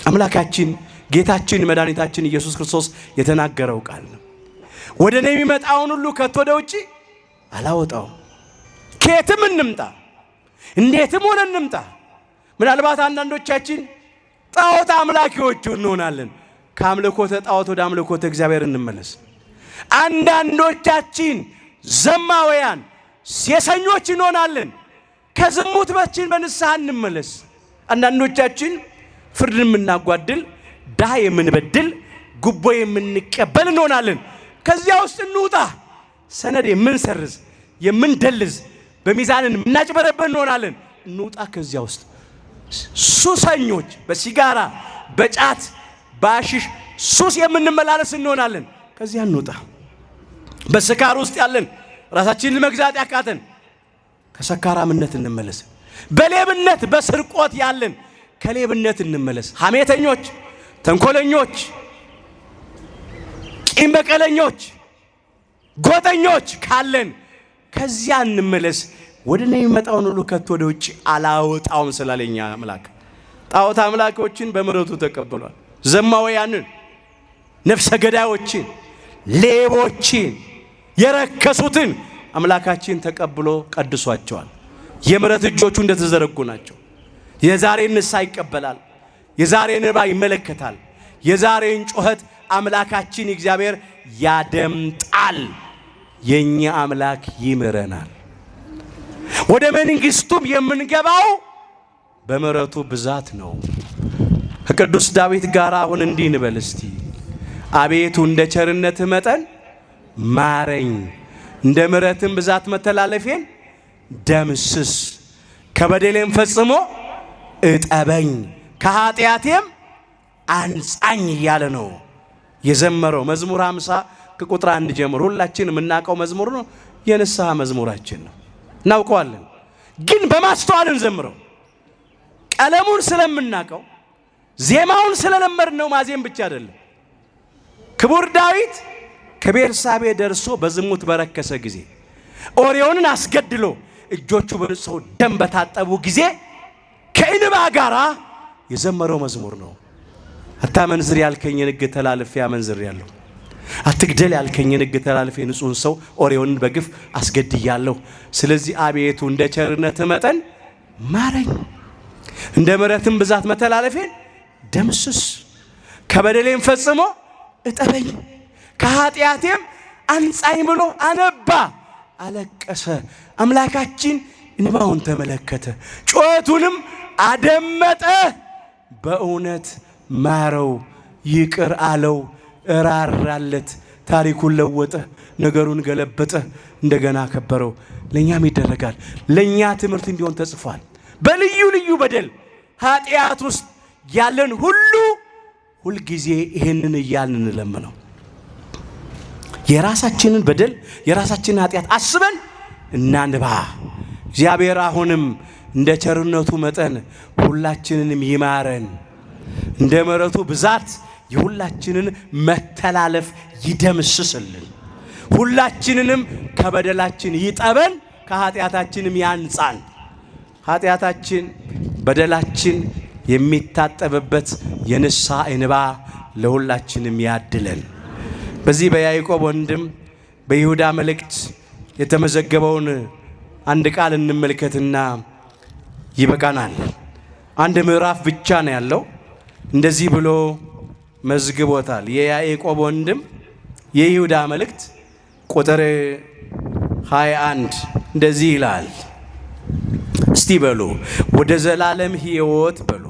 አምላካችን ጌታችን መድኃኒታችን ኢየሱስ ክርስቶስ የተናገረው ቃል ነው። ወደ እኔ የሚመጣውን ሁሉ ከቶ ወደ ውጪ አላወጣውም። ከየትም እንምጣ፣ እንዴትም ሆነ እንምጣ። ምናልባት አንዳንዶቻችን ጣዖት አምላኪዎች እንሆናለን። ከአምልኮተ ጣዖት ወደ አምልኮተ እግዚአብሔር እንመለስ። አንዳንዶቻችን ዘማውያን ሴሰኞች እንሆናለን። ከዝሙት በችን በንስሐ እንመለስ። አንዳንዶቻችን ፍርድን የምናጓድል፣ ድሃ የምንበድል፣ ጉቦ የምንቀበል እንሆናለን። ከዚያ ውስጥ እንውጣ። ሰነድ የምንሰርዝ፣ የምንደልዝ፣ በሚዛንን የምናጭበረበር እንሆናለን። እንውጣ ከዚያ ውስጥ። ሱሰኞች በሲጋራ በጫት በአሽሽ ሱስ የምንመላለስ እንሆናለን። ከዚያ እንውጣ። በስካር ውስጥ ያለን ራሳችንን መግዛት ያቃተን ከሰካራምነት እንመለስ። በሌብነት በስርቆት ያለን ከሌብነት እንመለስ። ሐሜተኞች፣ ተንኮለኞች፣ ቂም በቀለኞች፣ ጎጠኞች ካለን ከዚያ እንመለስ። ወደ እኔ የሚመጣውን ሁሉ ከቶ ወደ ውጭ አላወጣውም ስላለኛ አምላክ ጣዖት አምላኮችን በምሕረቱ ተቀብሏል። ዘማውያንን፣ ነፍሰ ገዳዮችን፣ ሌቦችን፣ የረከሱትን አምላካችን ተቀብሎ ቀድሷቸዋል። የምሕረት እጆቹ እንደተዘረጉ ናቸው። የዛሬን ንስሐ ይቀበላል። የዛሬን እንባ ይመለከታል። የዛሬን ጩኸት አምላካችን እግዚአብሔር ያደምጣል። የኛ አምላክ ይምረናል። ወደ መንግስቱም የምንገባው በምሕረቱ ብዛት ነው። ከቅዱስ ዳዊት ጋር አሁን እንዲህ እንበል እስቲ፣ አቤቱ እንደ ቸርነትህ መጠን ማረኝ፣ እንደ ምሕረትህም ብዛት መተላለፌን ደምስስ፣ ከበደሌም ፈጽሞ እጠበኝ፣ ከኃጢአቴም አንጻኝ እያለ ነው የዘመረው። መዝሙር 50 ከቁጥር 1 ጀምሮ ሁላችን የምናውቀው መዝሙር ነው። የንስሐ መዝሙራችን ነው፣ እናውቀዋለን። ግን በማስተዋል እንዘምረው። ቀለሙን ስለምናውቀው ዜማውን ስለለመድ ነው ማዜም ብቻ አይደለም። ክቡር ዳዊት ከቤርሳቤ ደርሶ በዝሙት በረከሰ ጊዜ ኦርዮንን አስገድሎ እጆቹ በንጹሕ ደም በታጠቡ ጊዜ ከእንባ ጋራ የዘመረው መዝሙር ነው። አታመንዝር ያልከኝን ሕግ ተላልፌ አመንዝሬአለሁ። አትግደል ያልከኝን ሕግ ተላልፌ ንጹሕን ሰው ኦርዮንን በግፍ አስገድያለሁ። ስለዚህ አቤቱ እንደ ቸርነትህ መጠን ማረኝ፣ እንደ ምሕረትም ብዛት መተላለፌን ደምስስ፣ ከበደሌም ፈጽሞ እጠበኝ፣ ከኃጢአቴም አንጻኝ ብሎ አነባ፣ አለቀሰ። አምላካችን እንባውን ተመለከተ፣ ጩኸቱንም አደመጠ። በእውነት ማረው፣ ይቅር አለው፣ እራራለት። ታሪኩን ለወጠ፣ ነገሩን ገለበጠ፣ እንደገና ከበረው። ለእኛም ይደረጋል። ለእኛ ትምህርት እንዲሆን ተጽፏል። በልዩ ልዩ በደል ኃጢአት ውስጥ ያለን ሁሉ ሁልጊዜ ይህንን እያልን እንለምነው። የራሳችንን በደል የራሳችንን ኃጢአት አስበን እናንባ። እግዚአብሔር አሁንም እንደ ቸርነቱ መጠን ሁላችንንም ይማረን። እንደ ምሕረቱ ብዛት የሁላችንን መተላለፍ ይደምስስልን። ሁላችንንም ከበደላችን ይጠበን፣ ከኃጢአታችንም ያንጻን። ኃጢአታችን በደላችን የሚታጠብበት የንስሐ እንባ ለሁላችንም ያድለን። በዚህ በያዕቆብ ወንድም በይሁዳ መልእክት የተመዘገበውን አንድ ቃል እንመልከትና ይበቃናል። አንድ ምዕራፍ ብቻ ነው ያለው። እንደዚህ ብሎ መዝግቦታል። የያዕቆብ ወንድም የይሁዳ መልእክት ቁጥር 21 እንደዚህ ይላል። እስቲ በሉ ወደ ዘላለም ሕይወት በሉ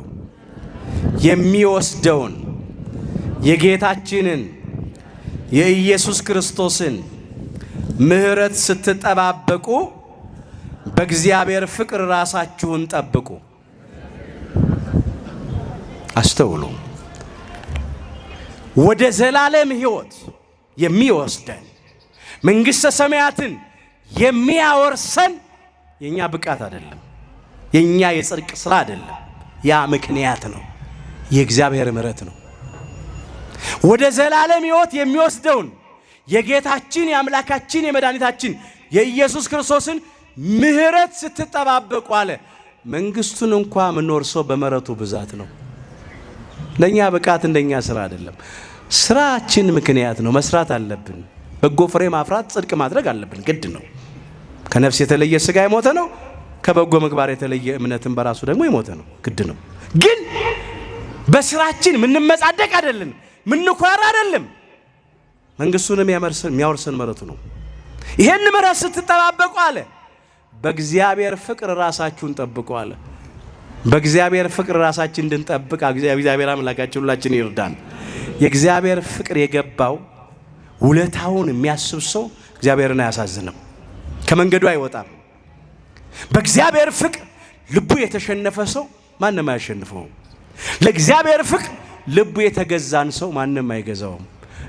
የሚወስደውን የጌታችንን የኢየሱስ ክርስቶስን ምሕረት ስትጠባበቁ በእግዚአብሔር ፍቅር ራሳችሁን ጠብቁ። አስተውሉ። ወደ ዘላለም ሕይወት የሚወስደን መንግሥተ ሰማያትን የሚያወርሰን የኛ ብቃት አይደለም፣ የኛ የጽድቅ ስራ አይደለም። ያ ምክንያት ነው፣ የእግዚአብሔር ምሕረት ነው። ወደ ዘላለም ሕይወት የሚወስደውን የጌታችን የአምላካችን የመድኃኒታችን የኢየሱስ ክርስቶስን ምሕረት ስትጠባበቁ አለ። መንግሥቱን እንኳ የምንወርሰው በምሕረቱ ብዛት ነው። ለእኛ ብቃት እንደኛ ስራ አይደለም። ስራችን ምክንያት ነው፣ መስራት አለብን። በጎ ፍሬ ማፍራት፣ ጽድቅ ማድረግ አለብን፣ ግድ ነው። ከነፍስ የተለየ ስጋ የሞተ ነው። ከበጎ ምግባር የተለየ እምነትን በራሱ ደግሞ የሞተ ነው፣ ግድ ነው። ግን በስራችን ምንመጻደቅ አይደለም፣ ምንኮራ አይደለም። መንግሥቱንም የሚያወርሰን ምሕረቱ ነው። ይሄን ምሕረት ስትጠባበቁ አለ በእግዚአብሔር ፍቅር ራሳችሁን ጠብቁ አለ። በእግዚአብሔር ፍቅር ራሳችን እንድንጠብቅ እግዚአብሔር አምላካችን ሁላችን ይርዳን። የእግዚአብሔር ፍቅር የገባው ውለታውን የሚያስብ ሰው እግዚአብሔርን አያሳዝንም፣ ከመንገዱ አይወጣም። በእግዚአብሔር ፍቅር ልቡ የተሸነፈ ሰው ማንም አያሸንፈውም። ለእግዚአብሔር ፍቅር ልቡ የተገዛን ሰው ማንም አይገዛውም።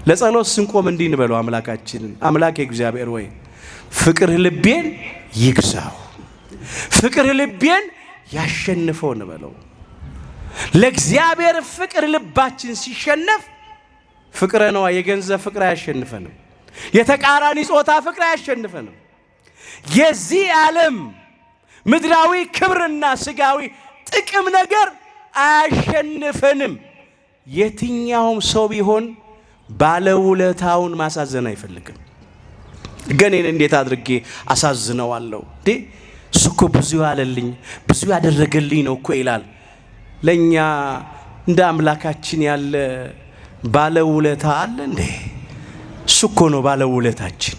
ለጸሎት ስንቆም እንዲህ እንበለው አምላካችንን፣ አምላክ እግዚአብሔር ወይ ፍቅርህ ልቤን ይግዛው፣ ፍቅርህ ልቤን ያሸንፈው እንበለው። ለእግዚአብሔር ፍቅር ልባችን ሲሸነፍ ፍቅረ ነዋ የገንዘብ ፍቅር አያሸንፈንም። የተቃራኒ ጾታ ፍቅር አያሸንፈንም። የዚህ ዓለም ምድራዊ ክብርና ስጋዊ ጥቅም ነገር አያሸንፈንም። የትኛውም ሰው ቢሆን ባለውለታውን ማሳዘን አይፈልግም። ገኔን እንዴት አድርጌ አሳዝነዋለሁ እንዴ? እሱ እኮ ብዙ ያለልኝ ብዙ ያደረገልኝ ነው እኮ ይላል። ለእኛ እንደ አምላካችን ያለ ባለውለታ አለ እንዴ? እሱ እኮ ነው ባለውለታችን።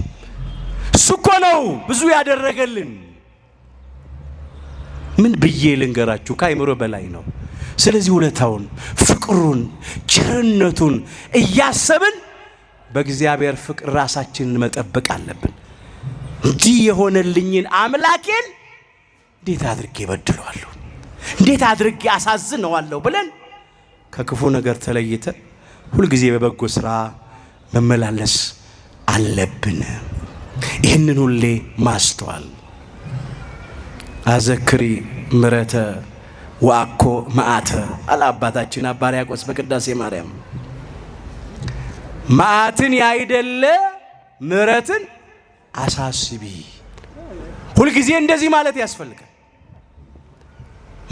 እሱ እኮ ነው ብዙ ያደረገልን። ምን ብዬ ልንገራችሁ? ከአይምሮ በላይ ነው። ስለዚህ ውለታውን፣ ፍቅሩን፣ ቸርነቱን እያሰብን በእግዚአብሔር ፍቅር ራሳችንን መጠበቅ አለብን። እንዲህ የሆነልኝን አምላኬን እንዴት አድርጌ በድለዋለሁ፣ እንዴት አድርጌ አሳዝነዋለሁ ብለን ከክፉ ነገር ተለይተን ሁልጊዜ በበጎ ስራ መመላለስ አለብን። ይህንን ሁሌ ማስተዋል አዘክሪ ምረተ ወአኮ መዓተ አለ አባታችን አባ ሕርያቆስ በቅዳሴ ማርያም። መዓትን ያይደለ ምሕረትን አሳስቢ። ሁልጊዜ እንደዚህ ማለት ያስፈልጋል።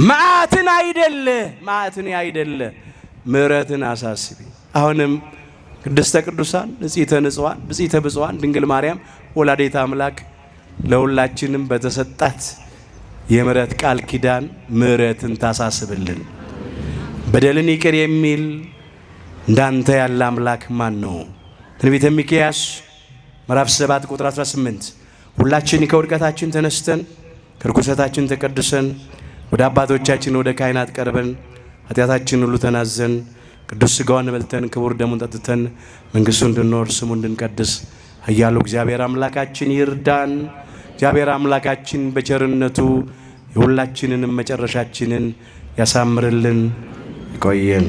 መዓትን አይደለ መዓትን ያይደለ ምሕረትን አሳስቢ። አሁንም ቅድስተ ቅዱሳን ንጽሕተ ንጹሐን ብጽሕተ ብፁዓን ድንግል ማርያም ወላዲተ አምላክ ለሁላችንም በተሰጣት የምሕረት ቃል ኪዳን ምሕረትን ታሳስብልን። በደልን ይቅር የሚል እንዳንተ ያለ አምላክ ማን ነው? ትንቢተ ሚክያስ ምዕራፍ 7 ቁጥር 18። ሁላችን ከውድቀታችን ተነስተን ከርኩሰታችን ተቀድሰን ወደ አባቶቻችን ወደ ካህናት ቀርበን ኃጢአታችን ሁሉ ተናዘን ቅዱስ ሥጋውን በልተን ክቡር ደሙን ጠጥተን መንግሥቱ እንድንኖር ስሙ እንድንቀድስ ኃያሉ እግዚአብሔር አምላካችን ይርዳን። እግዚአብሔር አምላካችን በቸርነቱ የሁላችንንም መጨረሻችንን ያሳምርልን። ይቆየን።